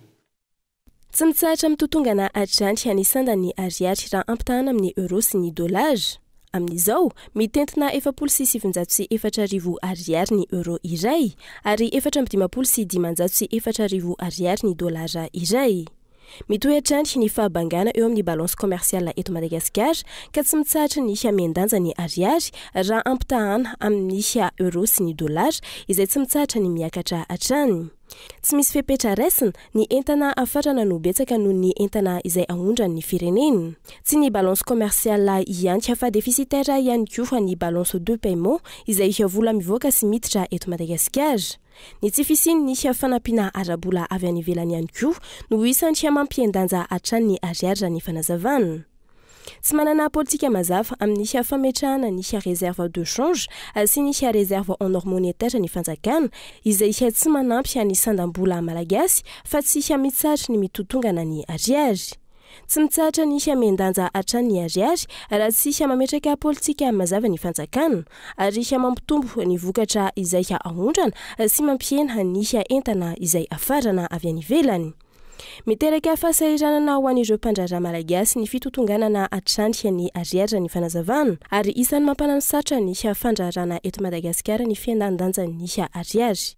Tsy mitsahatra mitotongana hatrany ny sandan'ny ariary raha ampitahana amin'ny euro sy ny dolara. Amin'izao, mitentina 1940 ariary ny euro iray ary 554 ariary ny dolara iray. Mitohy hatrany ny fahabangana eo amin'ny balance commerciale eto Madagasikara ka tsy mitsahatra ny mihen-danja ny ariary raha ampitahana amin'ny euro sy ny dolara izay tsy mitsahatra ny miakatra hatrany. Tsy misy fepetra raisina, ny entana afarana no betsaka noho ny entana izay aondran'ny firenena. Tsy ny balance commerciale ihany fa déficitaire ihany koa ny balance de paiement izay vola mivoaka sy miditra eto Madagasikara. Ny tsy fisian'ny fanampiana ara-bola avy any ivelany ihany koa no isan'ny mampihen-danja hatrany ny ariary raha ny fanazavana. Tsy manana politika mazava amin'ny fametrahana ny réserve de change sy ny réserve en or monétaire ny fanjakana izay tsy manampy ny sandam-bola malagasy fa tsy mitsahatra ny mitotongana ny ariary. Tsy mitsahatra ny mihen-danja hatrany ny ariary raha tsy mametraka politika mazava ny fanjakana ary mampitombo ny vokatra izay aondrana sy mampihena ny entana izay afarana avy any ivelany. Miteraka fahasahiranana ho an'ireo mpandraharaha malagasy ny fitotonganana hatrany ny ariary ny fanazavana ary isan'ny mampananosarotra ny fandraharahana eto Madagasikara ny fihenandanjan'ny ariary.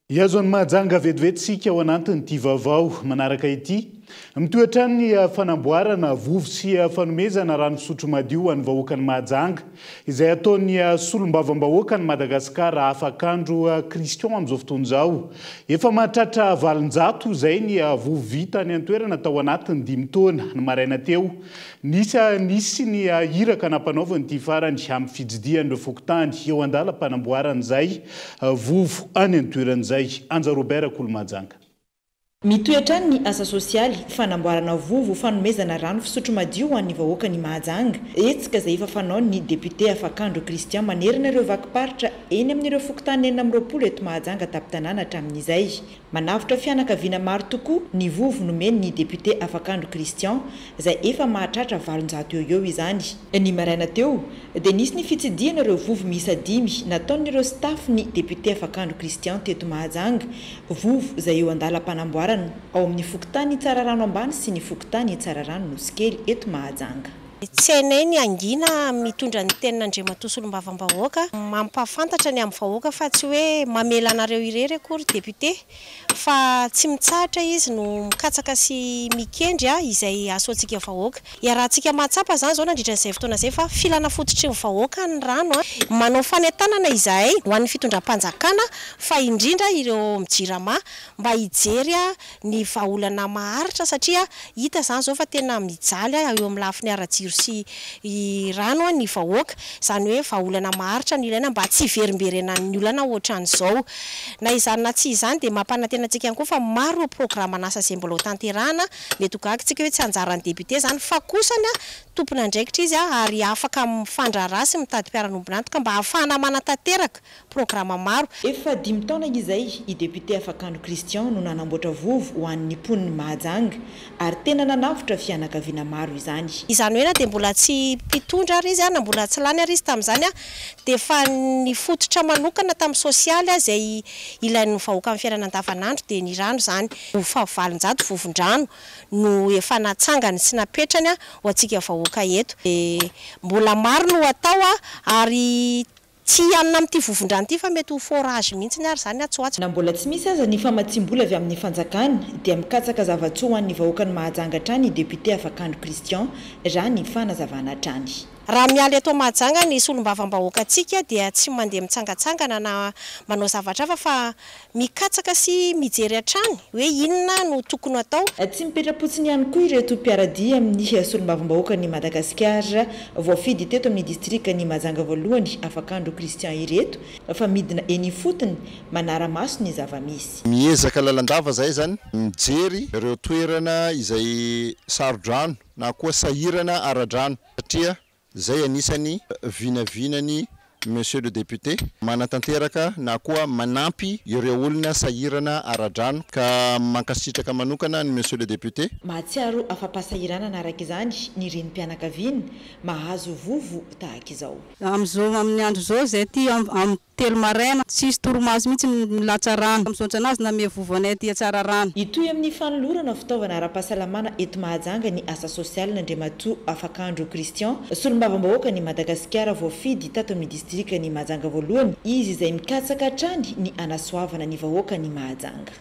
Hiazo an'i Mahajanga vetivety isika ao anatin'ity vaovao manaraka ity. Mitohy hatrany ny fanamboarana vovo sy fanomezana rano fisotro madio ho an'ny vahoakan'i Mahajanga izay ataon'ny solombavambahoakan'i Madagasikara Afakandro Christian amin'izao fotoana izao. Efa mahatratra 800 izay ny vovo vita any an-toerana tao anatin'ny 5 taona ny maraina teo. Nisy ny iraka nampanaovan'ity farany amin'ny fitsidihan'ireo fokontany eo an-dalam-panamboaran'izay vovo any an-toeran'izay. Anja Robert Kolomajanga. Mitohy hatrany ny asa sosialy, fanamboarana vovo, fanomezana rano fisotro madio ho an'ny vahoakan'i Mahajanga. Hetsika izay efa fanaon'ny député Afakandro Christian manerana ireo vakim-paritra eny amin'ireo fokontany 26 eto Mahajanga tampon-tanàna hatramin'izay. Manavotra fianakaviana maro tokoa ny vovo nomen'ny député Afakandro Christian izay efa mahatratra 800 eo eo izany. Ny maraina teo dia nisy ny fitsidihana ireo vovo miisa 5 nataon'ireo staff ny député Afakandro Christian teto Mahajanga, vovo izay eo an-dalam-panamboarana ao amin'ny fokontany Tsararano Ambany sy ny fokontany Tsararano Nosikely eto Mahajanga. Tsy hainay ny hangina mitondra ny tenin'Andriamatoa solombavambahoaka, mampahafantatra ny amin'ny vahoaka fa tsy hoe mamela anareo irery akory député fa tsy mitsahatra izy no mikatsaka sy mikendry izay ahasoantsika vahoaka. Iarahantsika mahatsapa izany izao nandritra izay fotoana izay fa filana fototry ny vahoaka ny rano. Manao fanentanana izahay ho an'ny fitondram-panjakana fa indrindra ireo Jirama mba hijery ny vahaolana maharitra satria hita izany izao fa tena mijaly eo amin'ny lafiny ara-jiro sy rano ny vahoaka. Izany hoe vahaolana maharitra no ilaina mba tsy hiverimberenan'ny olana ohatran'izao. Na izany na tsy izany dia mampanantena antsika ihany koa fa maro ireo programan'asa izay mbola ho tanterahana. Mety ho gaga isika hoe tsy anjaran'ny député izany fa kosany tompon'andraikitra izy ary afaka mifandraharaha sy mitady mpiara-miombon'antoka mba hahafahana manatanteraka programa maro. Efa 5 taona izay i député Afakandro Christian no nanamboatra vovo ho an'ny mponin'i Mahajanga ary tena nanavotra fianakaviana maro izany. Izany hoe na dia mbola tsy mpitondra ary izy na mbola tsy lany ary izy tamin'izany dia efa nifototra manokana tamin'ny sosialy izay ilain'ny vahoaka amin'ny fiainana andavanandro dia ny rano izany. Fa 800 vovon-drano no efa natsangany sy napetrany ho antsika vahoaka eto. Dia mbola maro no atao ary Tsy hianina amin'ity vovon-drano ity fa mety ho forage mihitsy ary izany atsy ho atsy. Na mbola tsy misy aza ny famatsiam-bola avy amin'ny fanjakana dia mikatsaka zava-tsoa ho an'ny vahoakan'i Mahajanga hatrany i Député Afakandro Christian, raha ny fanazavana hatrany. Raha miala eto Mahajanga ny solombavambahoakantsika dia tsy mandeha mitsangantsangana na manao zavatra hafa fa mikatsaka sy mijery hatrany hoe inona no tokony hatao. Tsy mipetra-potsiny ihany koa ireto mpiara-dia amin'ny solombavambahoakan'i Madagasikara voafidy teto amin'ny distrikan'i Mahajanga voalohany Afakandro Christian ireto fa midina eny ifotony manara-maso ny zava-misy. Miezaka lalandava izahay izany mijery ireo toerana izay saro-drano na koa sahirana ara-drano satria izay anisany vinavinany Monsieur le député manatanteraka na koa manampy ireo olona sahirana ara-drano ka mankasitraka manokana an'i Monsieur le député. Mahatsiaro afa-pahasahiranana araka izany ny renim-pianakaviana mahazo vovo tahaka izao. Amin'izao amin'ny andro izao izay aty amin'ny telo maraina, tsisy torimaso mihitsy milatsa-rano. Misaotra anazy nanome vovo anay aty Tsararano. Hitohy amin'ny fanolorana fitaovana ara-pahasalamana eto Mahajanga ny asa sosialin'Andriamatoa Afakandro Christian, solombavambahoakan'i Madagasikara voafidy tato amin'ny distrikan'i Mahajanga voalohany, izy izay mikatsaka hatrany ny hanasoavana ny vahoakan'i Mahajanga.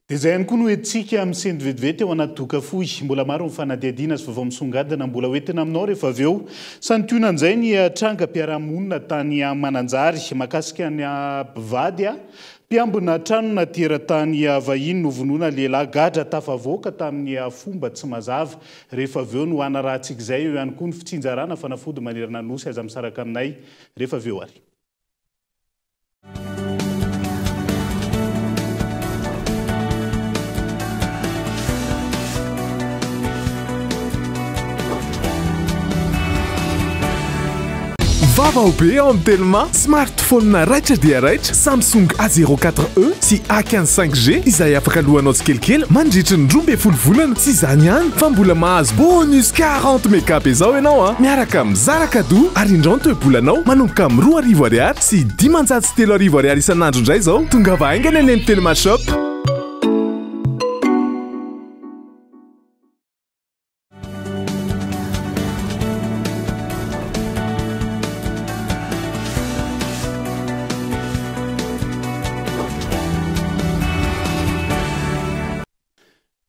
Dia izay ihany koa no entintsika misento vetivety ao anaty doka fohy. Mbola maro ny fanadihadiana sy vaovao misongadina mbola ho entina aminao rehefa avy eo. Santionan'izay ny trangam-piarahamonina tany Mananjary mahakasika ny mpivady mpiambina tranona teratany vahiny novonoina lehilahy gadra tafavoaka tamin'ny fomba tsy mazava. Rehefa avy eo no hanarahantsika izay. Eo ihany koa ny fitsinjarana fanafody manerana ny Nosy. Aza misaraka aminay rehefa avy eo ary. Vaovao be ao amin'ny Telma, smartphone raitra dia raitra Samsung A04e sy A15 5G izay afaka alohanao tsikelikely mandritry ny 12 volana. Tsy izany ihany fa mbola mahazo bonus 40 méga be izao ianao an! Miaraka amin'ny zara cadeau ary indrao ny toe-bolanao manomboka amin'ny 2000 ariary sy 3500 ariary isan'andro indray izao. Tongava haingana eny amin'ny Telma Shop.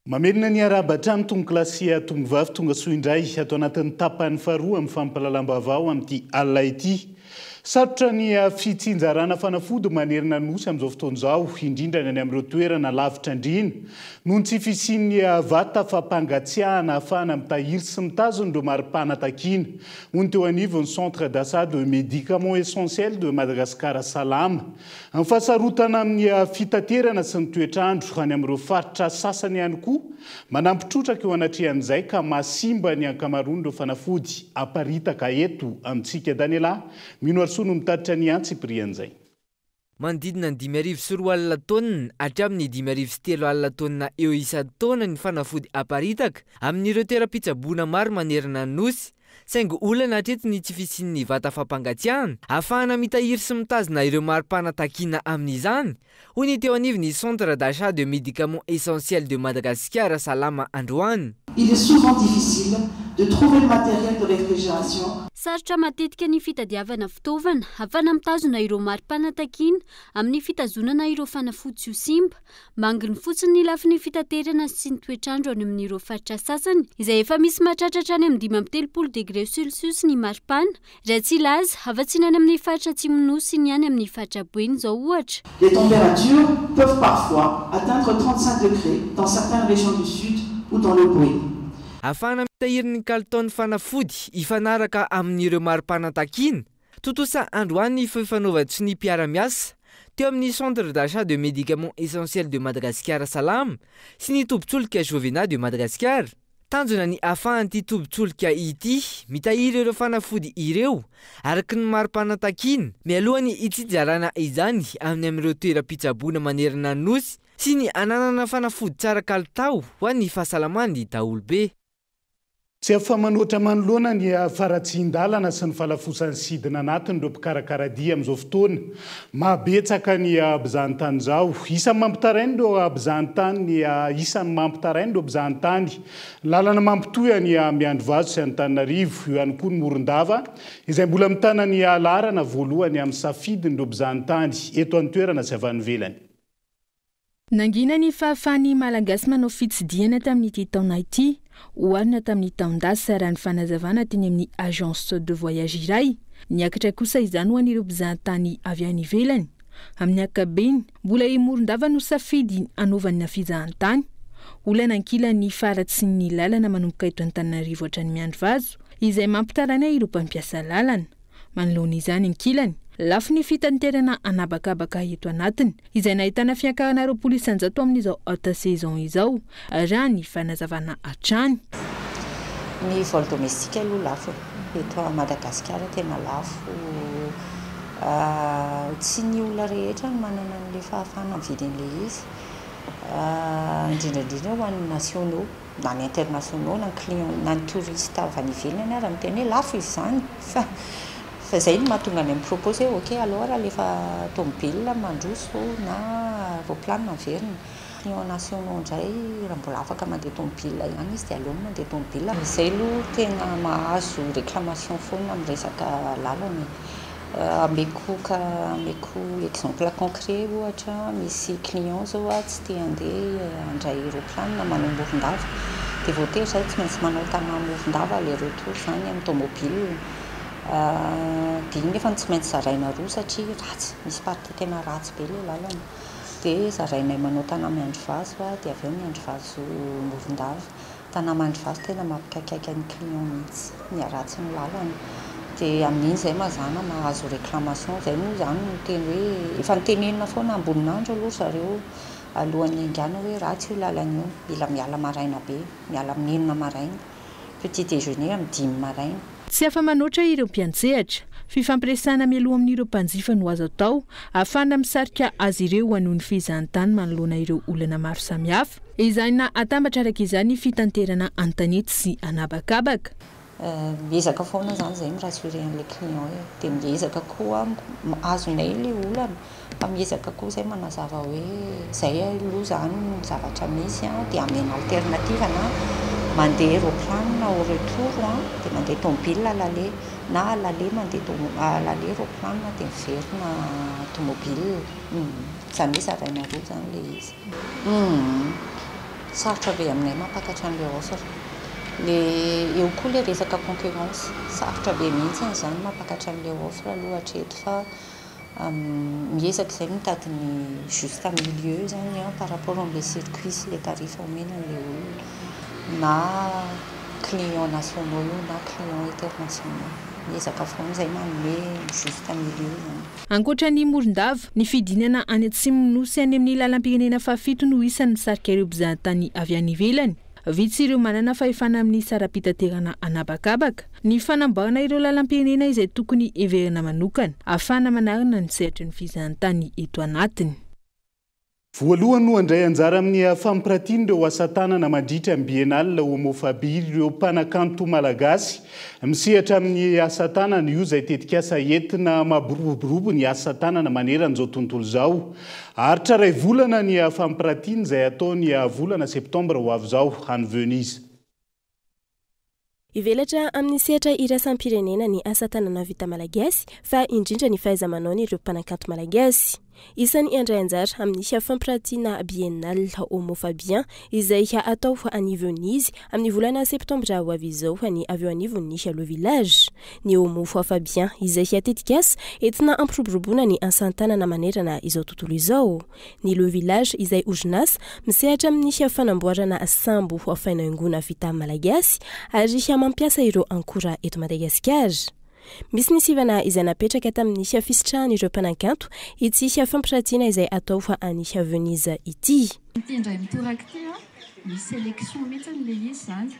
Mamerina ny arahaba hatrany tompokolahy sy tompovavy tonga soa indray ato anatin'ny tapany faharoa amin'ny fampahalalam-baovao amin'ity alina ity. Sarotra ny fitsinjarana fanafody manerana ny Nosy amin'izao fotoana izao, indrindra ny any amin'ireo toerana lavitra andriana, noho ny tsy fisian'ny vata fampangatsiahana ahafahana mitahiry sy mitazona ireo maripana takiana, hoy ny teo anivon'ny Centre d'achat de médicaments essentiels de Madagascar Salama. Ny fahasarotana amin'ny fitaterana sy ny toetr'andro any amin'ireo faritra sasany ihany koa manampy trotraka eo anatrehan'izay ka mahasimba ny ankamaroan'ireo fanafody aparitaka eto amintsika. Daniela Minoarisoa no mitatitra ny antsipirian'izay. Manodidina ny 2005 taonina hatramin'ny 3005 taonina eo isan-taona ny fanafody aparitaka amin'ireo toeram-pitsaboana maro manerana ny Nosy. Saingy olana hatreto ny tsy fisian'ny vata fampangatsiahana ahafahana mitahiry sy mitazona ireo maripana takiana amin'izany, hoy ny teo anivon'ny Centre d'achat de médicaments essentiels de Madagascar Salama androany. Il est souvent difficile de trouver le matériel de réfrigération. Sarotra matetika ny fitadiavana fitaovana ahafahana mitazona ireo maripana takiana amin'ny fitazonana ireo fanafody tsy ho simba. Manginy fotsiny ny lafiny fitaterana sy ny toetr'andro any amin'ireo faritra sasany, izay efa misy mahatratra hatrany amin'ny 35 degre celsius ny maripana, raha tsy hilaza afa-tsy ny any amin'ny faritra Atsimon'ny Nosy sy ny any amin'ny faritra Boeny izao ohatra. Les températures peuvent parfois atteindre 35 degrés dans certaines régions du sud ou dans le Boeny. Ahafahana mitahiry ny kalitaon'ny fanafody hifanaraka amin'ireo maripana takiana. Tontosa androany ny fifanaovan-tsonia mpiara-miasa teo amin'ny Centre d'achat de médicaments essentiels de Madagascar Salama sy ny tobin-tsolika Jovena de Madagascar. Tanjona ny ahafahan'ity tobin-tsolika ity mitahiry ireo fanafody ireo araka ny maripana takiana mialoha ny hitsinjarana izany any amin'ireo toeram-pitsaboana manerana ny Nosy sy ny hananana fanafody tsara kalitao ho an'ny fahasalaman'ny daholobe. Tsy afa-manoatra manoloana ny faharatsian-dalana sy ny fahalafosan'ny sidina anatiny ireo mpikarakara dia amin'izao fotoana. Mahabetsaka ny mpizahantany izao. Isan'ny mampitaraina ireo mpizahantany ny isan'ny mampitaraina ireo mpizahantany. Lalana mampitohy an'i Miandrivazo sy Antananarivo, eo ihany koa ny Morondava, izay mbola mitana ny laharana voalohany amin'ny safidin'ireo mpizahantany eto an-toerana sy avy any ivelany. Nangina ny fahafahan'ny Malagasy manao fitsidihana tamin'ity taona ity, oharina tamin'ny taon-dasa, raha ny fanazavana teny amin'ny agence de voyage iray. Niakatra kosa izany ho an'ireo mpizahatany avy any ivelany. Amin'ny ankapobeny, mbola i Morondava no safidy hanaovana fizahantany. Olana ankilany ny faharatsian'ny lalana manomboka eto Antananarivo hatrany Miandrivazo, izay mampitaraina ireo mpampiasa lalana. Manoloana izany ankilany, lafo ny fitaterana an'habakabaka eto anatiny, izay nahitana fiakarana 20% amin'izao haute saison izao, raha ny fanazavana hatrany. Ny vol domestique aloha lafo e, eto Madagasikara tena lafo, tsy ny olona rehetra no manana an'ilay fahafahana mividy an'ilay izy, indrindra indrindra ho an'ny nationaux. na ny internationaux na ny client na ny touriste avy any ivelany ara miteny hoe lafo izy izany fa fa izay no mahatonga anay mi-propose hoe ok alors alefa tomobile mandroso na roplanina miverina. Client nationaux indray raha mbola afaka mandeha tomobile ihany izy dia aleony mandeha tomobile. Izay aloha tena mahazo réclamation foana amin'ny resaka lalana e. Ameko cas, ameko exemple concret ohatra, misy client zao a tsy te handeha handray roplanina manao Morondava, dia voatery zahay tsy maintsy manao Tana Morondava aller retour zany amin'ny tomobile, dia iny nefa tsy maintsy zaraina roa satria ratsy, misy partie tena ratsy be ilay lalana, dia zarainay manao Tana Miandrivazo dia avy eo Miandrivazo Morondava. Tana Mandrivazo tena mampikaikaika ny client mihitsy, ny haratsin'ny lalana. Dia amin'iny izay mazàna mahazo réclamation, izay moa izany no teny hoe efa notenenina foana ambonin'andro aloha ry zareo alohan'ny hiaingàna hoe ratsy io lalana io, mila miala maraina be, miala amin'ny enina maraina, petit déjeuner amin'ny dimy maraina. Tsy afa-manoatra ireo mpiantsehatra. Fifampiresahana mialoha amin'ireo mpanjifa no azo atao ahafahana misarika azy ireo hanohy ny fizahantany manoloana ireo olana maro samihafa. Ezahina atambatra araka izany ny fitanterana an-tanety sy an'habakabaka. Miezaka foana izany izahay mi-rassurer an'ilay client e, dia miezaka koa azonay ilay olana Fa miezaka koa zay manazava hoe zay aloha zany ny zavatra misy an, dia amena alternative na mandeha roplanina au retour an, dia mandeha tomobile à l'aller, na à l'aller mandeha tomo- à l'aller roplanina dia miverina tomobile, izany hoe zaraina roa zany ilay izy. Humm sarotra be aminay mampakatra an'ilay offre, le eo koa ilay resaka concurrence, sarotra be mihitsy izany mampakatra an'ilay offre aloha hatreto fa Miezaka izay mitady ny juste milieu izany an, par rapport amin'ilay circuit sy ilay tarif omena an'ilay olona, na client nationaux io na client internationaux. Miezaka foana izay manome ny juste milieu izany. Ankoatra ny Morondava, ny fidinana any atsimon'ny Nosy any amin'ny lalam-pirenena fahafito no isan'ny misarika ireo mpizahatany avy any ivelany. Vitsy ireo manana fahefana amin'ny saram-pitaterana an'habakabaka. Ny fanamboarana ireo lalam-pirenena izay tokony heverina manokana ahafahana manarina ny sehatry ny fizahantany eto anatiny. Voalohany no handray anjara amin'ny fampiratiana ireo asa tanana mandritra ny Biennale Homophobie ireo mpanakanto malagasy misehatra amin'ny asa tanana. Io izay tetikasa entina mampiroborobo ny asa tanana manerana izao tontolo izao. Haharitra iray volana ny fampiratiana izay hatao ny volana septambra ho avy izao any Venise. Hivelatra amin'ny sehatra iraisam-pirenena ny asa tanana vita malagasy fa indrindra ny fahaiza-manaon'ireo mpanakanto malagasy. Isan'ny handray anjara amin'ny fampiratiana Biennale Homo Fabien izay hatao any Venise amin'ny volana septambra ho avy izao ny avy eo anivon'ny Le Village. Ny Homo Fabien izay tetikasa entina hampiroboroboana ny asan-tanana manerana izao tontolo izao. Ny Le Village izay orinasa misehatra amin'ny fanamboarana sambo fainaingoana vita malagasy ary mampiasa ireo ankora eto Madagasikara. Misy ny sivana izay napetraka tamin'ny fisitrahan'ireo mpanakanto ity fampiratiana izay atao any Venise ity. Ity indray mitoraka ity an, misy sélection mihitsy ilay izy izany.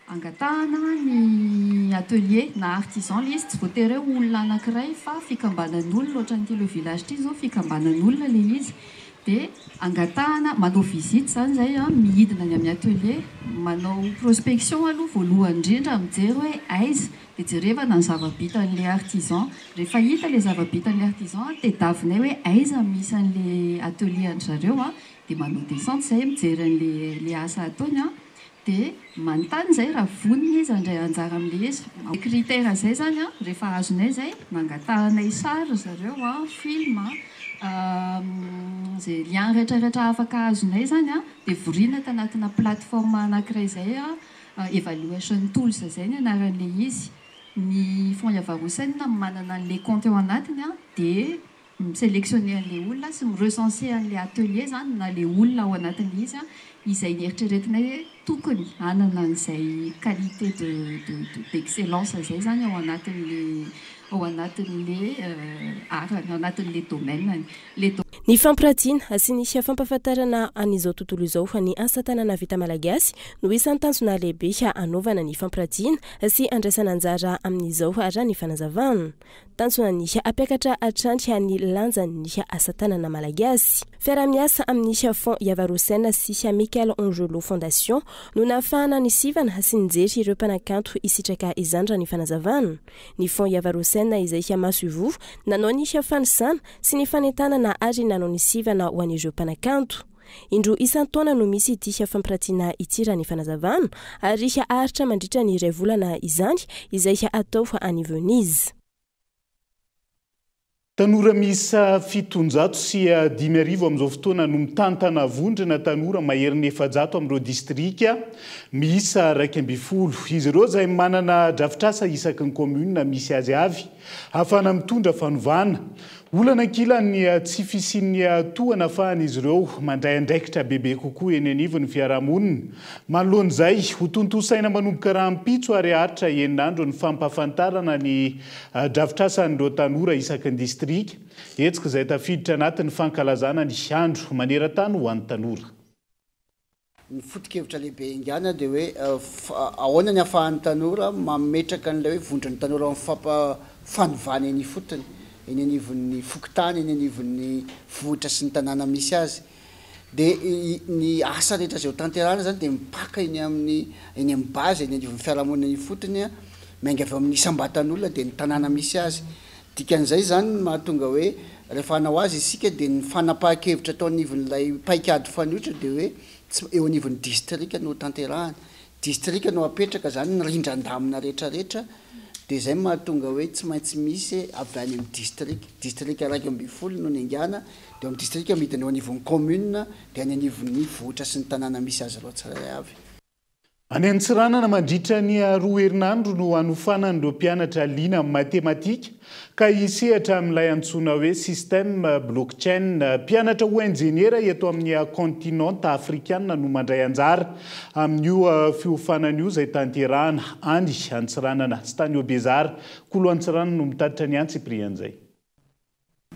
Angatahana ny atelier na artisan ilay izy, tsy voatery hoe olona anankiray fa fikambanan'olona, ohatran'ity le village ity izao fikambanan'olona ilay izy. Dia angatahana, manao visite izany izay an, midina any amin'ny atelier, manao prospection aloha voalohany indrindra, mijery hoe aiza, dia jerevana ny zava-bitan'ilay artisan. Rehefa hita ilay zava-bitan'ilay artisan, tediavinay hoe aiza no misy an'ilay atelier an-dry zareo an, dia manao descente izahay mijery an'ilay ilay asa ataony an, dia manontany izahay raha vonona izy handray anjara amin'ilay izy. Critère izay izany an, rehefa azonay izay, nangatahanay sary ry zareo an, film an, izay lien rehetra rehetra afaka azonay izany an, dia vorina tanatina plateforme anankiray izay an, evaluation tools izay ny anaran'ilay izy. Ny Fonds Yavarhoussen manana an'ilay compte ao anatiny an, dia mi-selectionner an'ilay olona sy mi-recenser an'ilay atelier izany na ilay olona ao anatin'ilay izy izay neritreretinay hoe tokony hanana an'izay qualité de de d'excellence izay izany ao anatin'ilay ao anatin'ilay art-ny, ao anatin'ilay domaine-ny. Ilay Ny fampiratiana sy ny fampahafantarana an'izao tontolo izao ny asa tanana vita malagasy no isan'ny tanjona lehibe hanaovana ny fampiratiana sy handraisana anjara amin'izao raha ny fanazavana. Tanjona ny hampiakatra hatrany ny lanjan'ny asa tanana malagasy. Fiaraha-miasa amin'ny Fonds Yavarhoussen sy Michael Angelo Fondation no nahafahana nisivana sy nijery ireo mpanakanto hisitraka izany raha ny fanazavana. Ny Fonds Yavarhoussen izay masoivoho nanao ny fanisana sy ny fanentanana ary nanao ny sivana ho an'ireo mpanakanto. Indroa isan-taona no misy ity fampiratiana ity raha ny fanazavana ary haharitra mandritra ny iray volana izany izay hatao any Venise. Tanora miisa 57 amin'izao fotoana no mitantana vondrona tanora maherin'ny 400 amin'ireo distrika miisa 11. Izy ireo izay manana drafitrasa isaky ny kaominina misy azy avy hahafahana mitondra fanovana. Olana ankilan'ny tsy fisian'ny tohana ahafahan'izy ireo mandray andraikitra bebe kokoa eny anivon'ny fiarahamonina. Manoloana izay, ho tontosaina manomboka rahampitso ary haharitra enina andro ny fampahafantarana ny drafitrasan'ireo tanora isaky ny distrika, hetsika izay tafiditra anatin'ny fankalazana ny andro maneran-tany ho an'ny tanora. Ny foto-kevitra lehibe haingana dia hoe ahoana ny ahafahan'ny tanora mametraka an'ilay hoe vondron'ny tanora amin'ny fampa fanovana eny ifotony, eny anivon'ny fokontany, eny anivon'ny vohitra sy ny tanàna misy azy. Dia ny asa rehetra izay ho tanterahina izany dia mipaka eny amin'ny eny amin'ny base, eny anivon'ny fiarahamonina eny ifotony, miainga avy ao amin'ny isam-batan'olona dia ny tanàna misy azy. Dikan'izay izany ny mahatonga hoe rehefa hanao azy isika dia ny fanapahan-kevitra atao anivon'ilay paikady fanoitra dia hoe tsy eo anivon'ny distrika no hotanterahana. Distrika no apetraka izany ny rindran-damina rehetrarehetra dia izay no mahatonga hoe tsy maintsy misy avy any amin'ny distrika. Distrika 11 no niaingàna dia eo amin'ny distrika midina eo anivon'ny commune dia any anivon'ny vohitra sy ny tanàna misy azy ireo tsirairay avy. Any Antsiranana, mandritra ny roa herinandro no hanofanan'ireo mpianatra liana amin'ny matematika ka hisehatra amin'ilay antsoina hoe système blockchain. Mpianatra ho injeniera eto amin'ny kaontinanta afrikana no mandray anjara amin'io fiofanana io izay tanterahana any Antsiranana. Tsy tany Bezara. Kolo Antsiranana no mitatitra ny antsipirian'izay.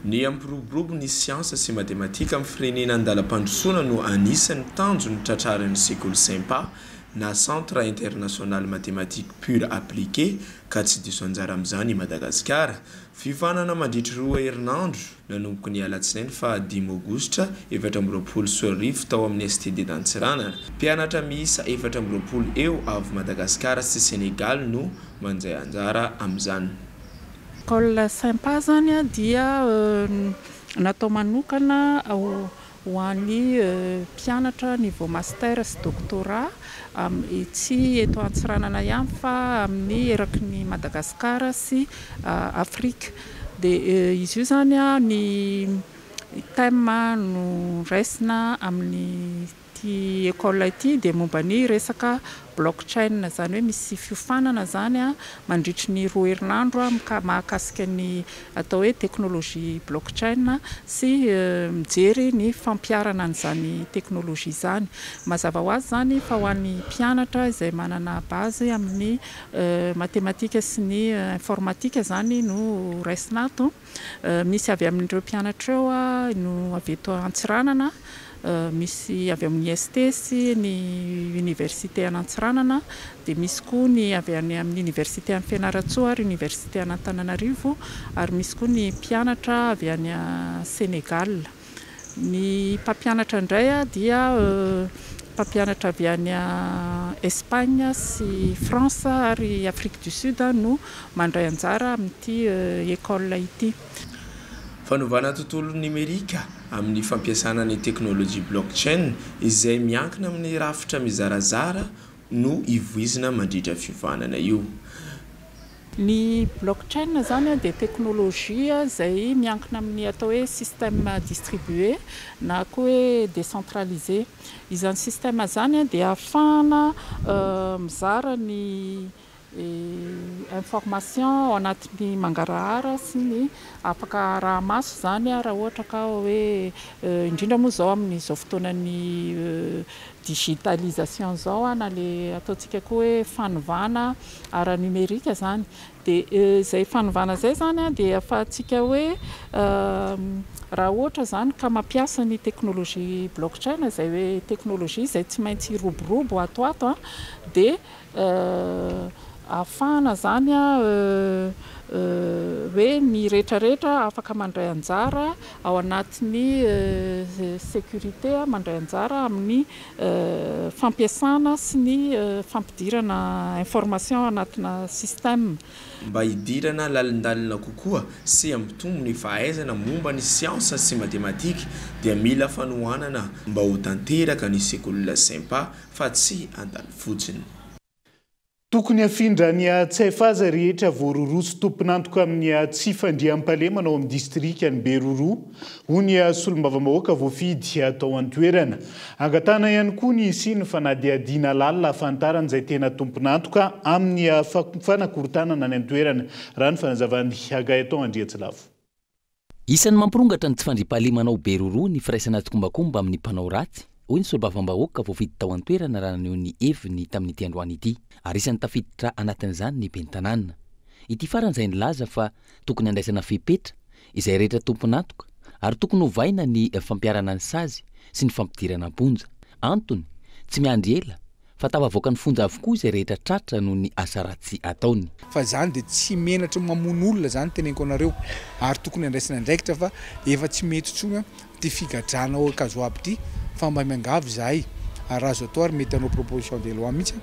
Ny hampiroborobo ny siansa sy matematika amin'ny firenena an-dalam-pandrosoana no anisan'ny tanjon'ny tratrarin'ny sekoly Cempa na Centre International Mathématiques Pures Appliquées ka tsy diso anjara amin'izany i Madagasikara. Fiofanana mandritry roa herinandro, nanomboka ny alatsinainy faha dimy aogositra 2024 tao amin'ny STD d'Antsiranana. Mpianatra miisa 24 eo avy Madagasikara sy Senegaly no mandray anjara amin'izany. École Sympa zany dia natao manokana ho an'ny mpianatra niveau master sy doctorat tsy eto Antsiranana ihany fa amin'ny eraky ny Madagascar sy Afrika. Dia izy io zany ny thème no raisina amin'ny Ity école ity dia momba ny resaka blockchain, izany hoe misy fiofanana izany mandritry ny roa herinandro mahakasika ny atao hoe technologie blockchain sy mijery ny fampiharana an'izany technologie izany. Mazava ho azy izany fa ho an'ny mpianatra izay manana base amin'ny matematika sy ny informatika izany no raisina ato. Misy avy amin'ireo mpianatra ireo no avy eto Antsiranana, misy avy amin'ny IST sy ny Université an'Antsiranana, dia misy koa ny avy any amin'ny Université an'i Fianarantsoa ary Université an'Antananarivo ary misy koa ny mpianatra avy any Sénégal. Ny mpampianatra indray dia mpampianatra avy any Espagne sy France ary Afrique du Sud no mandray anjara amin'ity école ity. Fanovana tontolo nomerika amin'ny fampiasana ny teknolojia blockchain izay miankina amin'ny rafitra mizarazara no ivoizina mandritra fiofanana io. Ny blockchain izany dia teknolojia izay miankina amin'ny atao hoe système distribué na koa hoe décentralisé. Izany système izany dia ahafahana mizara ny information ao anatin'ny mangarahara sy ny afaka araha-maso izany raha ohatra ka hoe indrindra moa izao amin'izao fotoanan'ny digitalisation izao na ilay ataontsika koa hoe fanovana ara-numerika izany. Dia izay fanovana izay izany dia ahafahantsika hoe raha ohatra izany ka mampiasa ny teknolojia blockchain izay hoe teknolojia izay tsy maintsy hiroborobo ato ho ato dia ahafahana izany hoe ny rehetrarehetra afaka mandray anjara ao anatin'ny sécurité, mandray anjara amin'ny fampiasana sy ny fampidirana information anatina système. Mba hidirana lalindalina kokoa sy hampitombo ny fahaizana momba ny siansa sy matematika dia mila fanohanana mba ho tanteraka ny sekoly Sympa fa tsy handalo fotsiny. Tokony hafindra ny Tsefa izay rehetra voaroroa sy tompon'antoka amin'ny tsy fandriampahalemana ao amin'ny distrikan'i Beroroha, hoy ny solombavambahoaka voafidy tao an-toerana. Angatahana ihany koa ny hisian'ny fanadihadiana lalina hahafantarana izay tena tompon'antoka amin'ny fanakorontanana any an-toerana, raha ny fanazavan'i Gaëtan Andriatsilavo. Isan'ny mampirongatra ny tsy fandriampahalemana ao Beroroha ny firaisana tsikombakomba amin'ny mpanao ratsy, hoy ny solombavambahoaka voafidy tao an-toerana raha naneho ny heviny tamin'ity androany ity, ary isan'ny tafiditra anatin'izany ny ben'ny tanàna. Ity farany izay nilaza fa tokony handraisana fepetra izay rehetra tompon'antoka ary tokony hovaina ny fampiharana ny sazy sy ny fampidirana am-ponja. Antony, tsy miandry ela fa tafavoaka ny fonja avokoa izay rehetra tratra noho ny asa ratsy ataony. Fa zany dia tsy menatry ny mamono olona zany teneniko anareo ary tokony andraisana andraikitra fa efa tsy mety intsony ity figadrana ao Ankazoabo ity fa mba miangavy izahay ary raha azo atao ary mety hanao proposition de loi mihitsy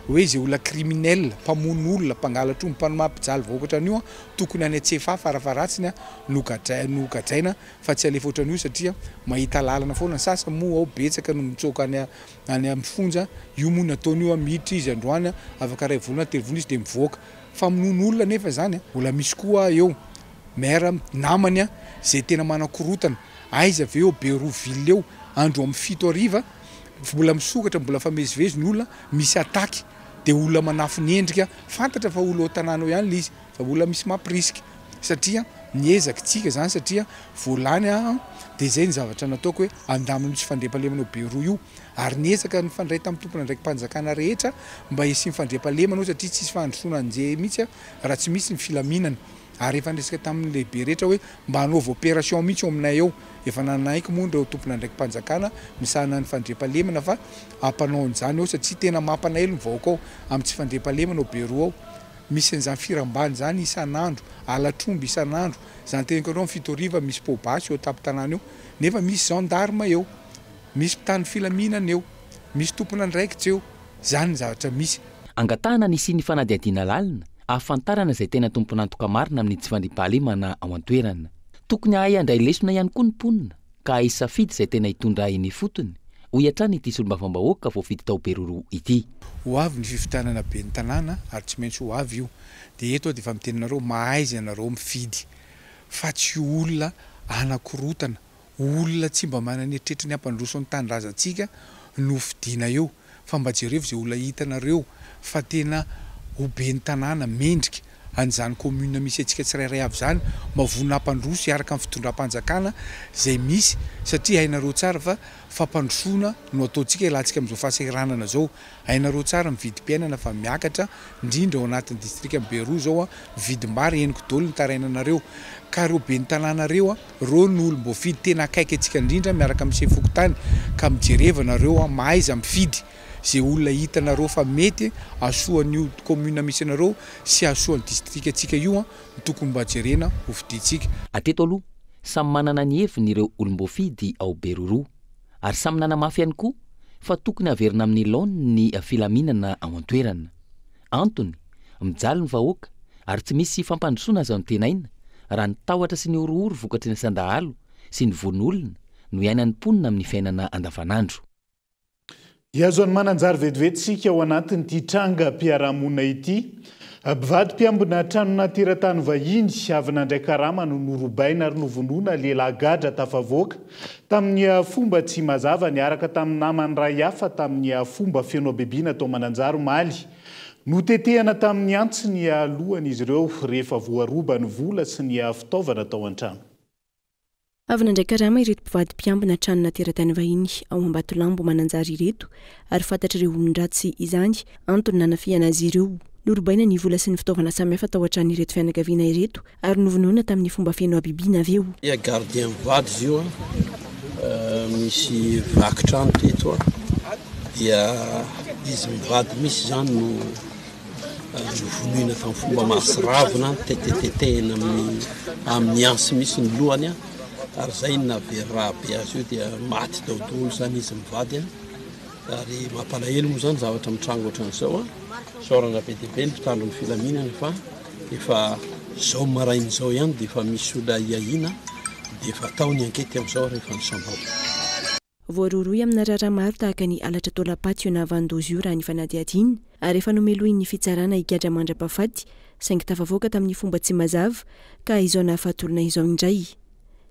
hoe izay olona criminel mpamono olona mpangalatra omby mpampijaly vahoaka ohatran'io tokony any Antsefaha farafaharatsiny no no gadraina fa tsy alefa ohatran'io satria mahita lalana foana ny sasany moa ao betsaka no mitsoaka any any amin'ny fonja, io moa nataony io an, miditra izy androany an, afaka iray volana telo volana izy dia mivoaka, famonoana olona anefa izany an, mbola misy koa eo maire namany an, izay tena manakorotana, aiza ve eo Beroa ville eo, andro amin'ny 7 hariva, mbola misokatra mbola mifamezivezy ny olona, misy attaque, dia olona manafina endrika, fantatra fa olona ao an-tanàna ao ihany ilay izy, fa mbola misy mampirisika, satria miezaka tsika izany satria voalany an, dia izay ny zavatra nataoko hoe andamina io tsy fandriampahalemana eo Beroa io, ary niezaka nifandray tamin'ny tompon'andraiki-panjakana rehetra mba hisian'ny fandriampahalemana ao satria tsisy fandrosoana an'izay mihitsy raha tsy misy ny filaminana, ary efa niresaka tamin'ny lehibe rehetra hoe mba hanaovy opération mihitsy eo aminay eo, efa nanaiky moa ireo tompon'andraiki-panjakana misahana ny fandriampahalemana fa hampanao an'izany eo satria tena mampalahelo ny vahoaka ao amin'ny tsy fandriampahalemana ao Beroa ao. Misy an'izany firambany izany isan'andro, halatr'omby isan'andro, izany teneniko anareo amin'ny 7 hariva misy poa-basy eo an-tampon-tanàna eo, nefa misy gendarme eo, misy mpitandro filaminana eo, misy tompon'andraikitra eo, izany ny zavatra misy. Angatahana ny hisian'ny fanadihadiana lalina ahafantarana izay tena tompon'antoka marina amin'ny tsy fandriampahalemana ao an-toerana. Tokony hahay handray lesona ihany koa ny mponina ka hahay hisafidy izay tena hitondra eny ifotony, hoy hatrany ity solombavambahoaka voafidy tao Beroroha ity. Ho avy ny fifidianana ben'ny tanàna ary tsy maintsy ho avy io. Dia eto aho dia efa miteny anareo, mahaiza ianareo mifidy fa tsy olona hanakorotana, olona tsy mba manana eritreritra ny hampandroso ny tanindrazantsika no fidiana eo fa mba jerevo izay olona hitanareo fa tena ho ben'ny tanàna mendrika an'izany commune misy antsika tsirairay avy izany, mba vonona hampandroso hiaraka amin'ny fitondram-panjakana izay misy satria hainareo tsara fa fampandrosoana no ataontsika hialantsika amin'izao fahasahiranana izao, hainareo tsara ny vidim-piainana fa miakatra indrindra ao anatin'ny distrikan'i Beroa izao ny vidim-bary henoko daholo ny tarainanareo ka ireo ben'ny tanàna ireo ireo no olom-boafidy tena akaiky antsika indrindra miaraka amin'ny sefo fokontany ka mijereva nareo mahaiza mifidy Ze olona hitanareo fa mety hahasoa an'io commune misy anareo sy hahasoa ny district-ntsika io no tokony mba jerena ho fidintsika. Hatreto aloha, Samy manana ny heviny ireo olom-boafidy ao Beroroha ary samy nanamafy ihany koa fa tokony haverina amin'ny laoniny ny filaminana ao an-toerana. Antony, mijaly ny vahoaka ary tsy misy fampandrosoana azo antenaina raha ny tahotra sy ny horohoro vokatry ny asan-dahalo sy ny vono olona no iainan'ny mponina amin'ny fiainana andavanandro. Hihazo an'i Mananjary vetivety isika ao anatin'ity trangam-piarahamonina ity. Mpivady mpiambina tranona teratany vahiny avy nandray karama no norobaina ary novonoina lehilahy gadra tafavoaka tamin'ny fomba tsy mazava niaraka tamin'ny namany iray hafa tamin'ny fomba feno habibiana tao Mananjary omaly. Notetehana tamin'ny antsy ny lohan'izy ireo rehefa voaroba ny vola sy ny fitaovana tao an-trano. Avy nandray karama ireto mpivady mpiambina tranona teratany vahiny ao Ambatolampy Mananjary ireto ary fantatr'ireo olon-dratsy izany, antony nanafihana azy ireo. Norobaina ny vola sy ny fitaovana samihafa tao an-tranon'ireto fianakaviana ireto ary novonoina tamin'ny fomba feno habibiana avy eo. Ia gardien mivady izy io an, misy vaky trano teto an, dia izy mivady misy izany no novonoina tamin'ny fomba mahatsiravina, tetetetehina amin'ny amin'ny antsy mihitsy ny lohany an, ary izay no nahavery rà be azy io dia maty daholo izany izy mivady an, ary mampalahelo moa izany zavatra mitranga ohatran'izao an, isaorana be dia be ny mpitandro ny filaminana fa efa izao maraina izao ihany dia efa misy olona ahiahiana dia efa atao ny ankety amin'izao rehefa nisamborina. Voarohirohy amina raharaha maro tahaka ny halatra taolam-paty io nahavan-doza io raha ny fanadihadiana ary efa nomelohin'ny fitsarana higadra mandra-pahafaty saingy tafavoaka tamin'ny fomba tsy mazava ka izao nahafaty olona izao indray.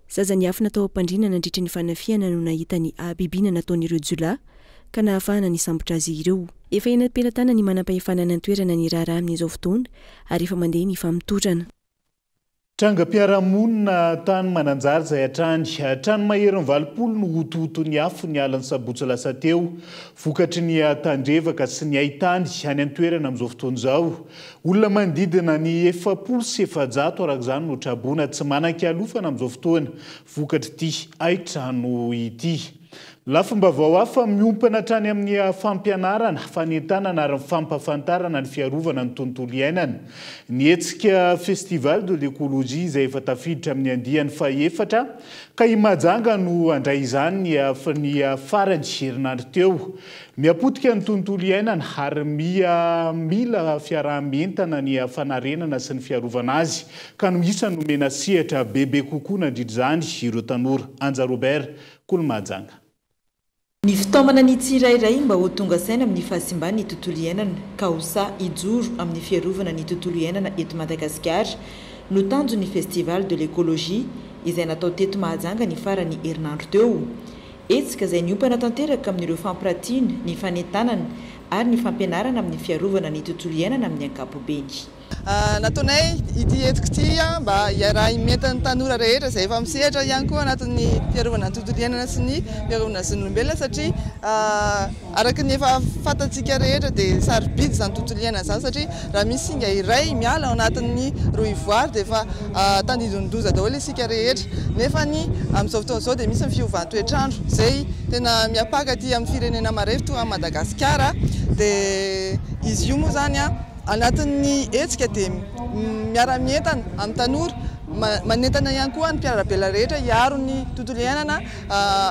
Zaza niafina tao am-pandriana nandritra ny fanafihana no nahita ny habibiana nataon'ireo jiolahy ka nahafahana nisambotra azy ireo. Efa eny am-pelatanan'ny manampahefana any an-toerana ny raharaha amin'izao fotoana ary efa mandeha ny famotorana. Trangam-piarahamonina tany Mananjary izay hatrany. Trano maherin'ny 80 no hotohoton'ny afo ny alin'ny sabotsy lasa teo, vokatry ny tandrevaka sy ny haintany any an-toerana amin'izao fotoana izao. Olona manodidina ny 440 araka izany no traboina tsy manan-kialofana amin'izao fotoana vokatr'ity haitrano ity. Lafim-baovao hafa miompana hatrany amin'ny fampianarana, fanentanana ary ny fampahafantarana ny fiarovana ny tontolo iainana ny hetsika Festival de l'écologie izay efa tafiditra amin'ny andiany fahefatra ka i Mahajanga no handray izany ny farany herinandro teo. Miha-potika ny tontolo iainana ary miha mila fiaraha-mientana ny fanarenana sy ny fiarovana azy ka no isan'ny nomena sehatra bebe kokoa nandritra izany ireo tanora. Anja Robert, Kolo Mahajanga. Ny fitaomana ny tsirairay mba ho tonga saina amin'ny fahasimban'ny tontolo iainana ka ho sahy hijoro amin'ny fiarovana ny tontolo iainana eto Madagasikara no tanjon'ny Festival de l'écologie izay natao teto Mahajanga ny faran'ny herinandro teo. Hetsika izay niompana tanteraka amin'ireo fampiratiana, ny fanentanana ary ny fampianarana amin'ny fiarovana ny tontolo iainana amin'ny ankapobeny. Nataonay ity hetsika ity mba hiaraha-mientan'ny tanora rehetra izay efa misehatra ihany koa anatin'ny fiarovana ny tontolo iainana sy ny fiarovana ny zon'olombelona satria araka ny efa fantatsika rehetra dia sarobidy izany tontolo iainana izany satria raha misy singa iray miala ao anatin'ny rohivoary dia efa tandindon-doza daholo isika rehetra. Nefa ny amin'izao fotoana izao dia misy ny fiovan'ny toetr'andro izay tena miapaka aty amin'ny firenena marefo toa an'i Madagasikara. Dia izy io moa izany anatin'ny hetsika dia miara-mientana amin'ny tanora, manentana ihany koa ny mpiara-belona rehetra hiaro ny tontolo iainana,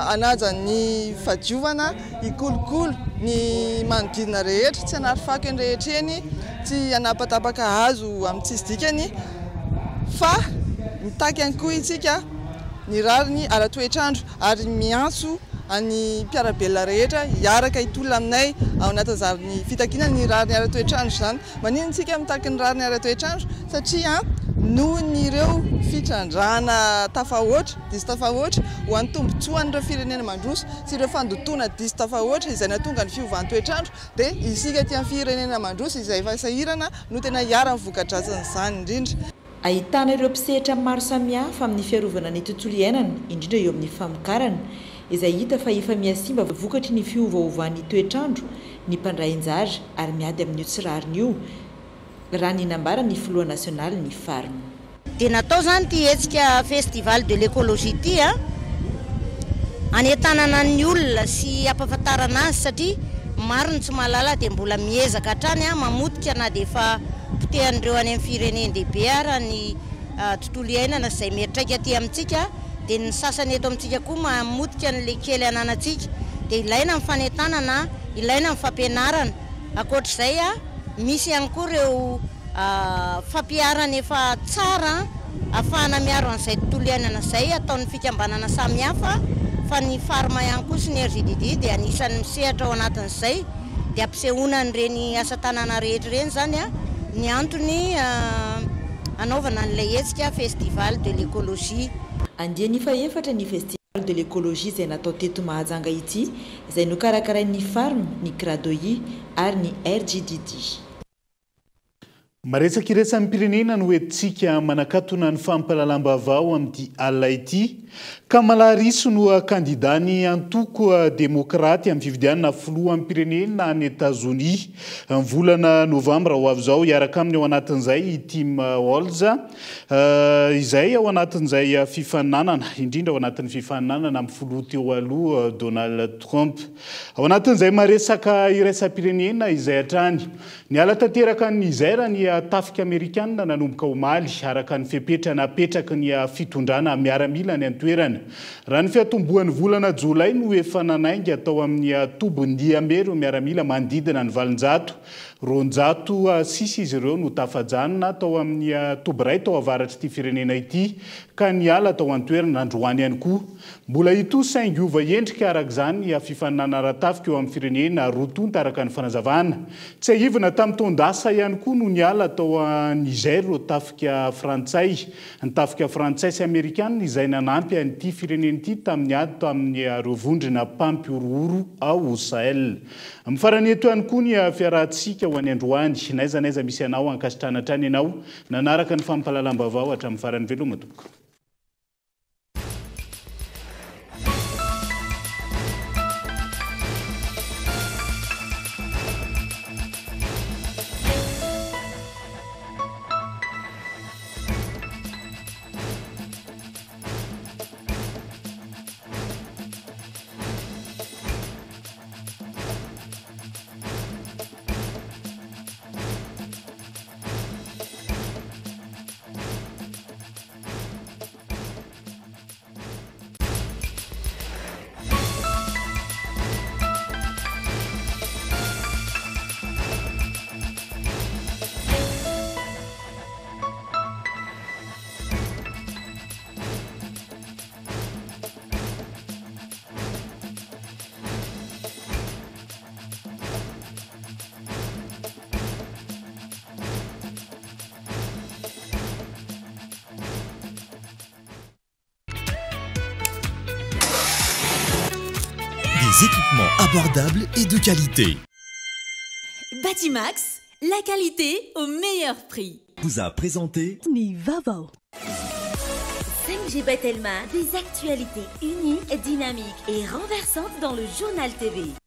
hanaja ny fahadiovana, hikolokolo ny manodidina rehetra, tsy hanary fako eny rehetra eny, tsy hanapatapaka hazo amin'ny tsisy dikany fa mitaky ihany koa isika ny rariny ara-toetr'andro ary miantso an'ny mpiara-belona rehetra hiaraka hitolona aminay ao anatin'izany fitakiana ny rariny ara-toetr'andro izany. Maninona isika mitaky ny rariny ara-toetr'andro? Satria noho ny ireo fitrandrahana tafahoatra, diso tafahoatra, ho an'ny tombontsoan'ireo firenena mandroso sy ireo fandotoana diso tafahoatra izay nahatonga ny fiovan-toetr'andro dia isika aty amin'ny firenena mandroso izay efa sahirana no tena iharan'ny voka-dratsin'izany indrindra. Ahitana ireo mpisehatra maro samihafa amin'ny fiarovana ny tontolo iainana, indrindra eo amin'ny famokarana, izay hita fa efa mihasimba vokatry ny fiovaovan'ny toetr'andro ny mpandray anjara ary miady amin'io tsy rariny io, raha ny nambaran'ny filoha nasionalin'ny Farm. Dia natao izany ity hetsika festival de l'écologie ity an, hanentanana ny olona sy hampahafantarana azy satria maro ny tsy mahalala dia mbola miezaka hatrany an mamotika na dia efa potehan'ireo any amin'ny firenen-dehibe ara ny tontolo iainana izay miantraika aty amintsika. Dia ny sasany eto amintsika koa mamotika an'ilay kely ananantsika. Dia ilaina ny fanentanana, ilaina ny fampianarana. Ankoatr'izay, misy ihany koa ireo fampiharana efa tsara ahafahana miaro an'izay tontolo iainana izay ataon'ny fikambanana samihafa fa ny Farm ihany koa sy ny RJDD dia anisan'ny misehatra ao anatin'izay dia ampisehoana an'ireny asa tanana rehetra ireny izany ny antony hanaovana an'ilay hetsika Festival de l'écologie. Andiany fahefatra ny Festival de l'écologie izay natao teto Mahajanga ity, izay nokarakarain'ny Farm, ny Cradoi ary ny RJDD. Maresaka iraisam-pirenena no entintsika manakatona ny fampahalalam-baovao amin'ity alina ity. Kamala Harris no kandidan'ny antoko demokraty amin'ny fifidianana filoham-pirenena any Etazonia ny volana novambra ho avy izao. Hiaraka aminy ao anatin'izay i Tim Walz izay ao anatin'izay fifaninanana, indrindra ao anatin'ny fifaninanana amin'ny filoha teo aloha Donald Trump. Ao anatin'izay maresaka iraisam-pirenena izay hatrany. Niala tanteraka an'i Niger ny tafika amerikanina nanomboka omaly, araka ny fepetra napetraky ny fitondrana miaramila any an-toerana. Raha ny fiatombohan'ny volana jolay no efa nanainga tao amin'ny tobin'i Niamey ireo miaramila manodidina ny 800. 200 sisa izy ireo no tafajanona tao amin'ny toby iray tao avaratr'ity firenena ity ka niala tao an-toerana androany ihany koa. Mbola hitohy saingy hiova endrika araka izany ny fifaninanana ara-tafika eo amin'ny firenena roa tonta araka ny fanazavana. Tsiahivina tamin'ny taon-dasa ihany koa no niala tao Niger ireo tafika frantsay. Ny tafika frantsay sy amerikana izay nanampy an'ity firenena ity tamin'ny ady tamin'ireo vondrona mpampihorohoro ao Sahel. Mifarana eto ihany koa ny fiarahantsika ho an'ny androany. N'aiza n'aiza misy anao, ankasitrahana hatrany ianao nanaraka ny fampahalalam-baovao hatramin'ny farany. Veloma tompoko. Des équipements abordables et de qualité. Batimax, la qualité au meilleur prix. Vous a présenté Ny Vaovao. 5G by Telma, des actualités uniques, dynamiques et renversantes dans le journal TV.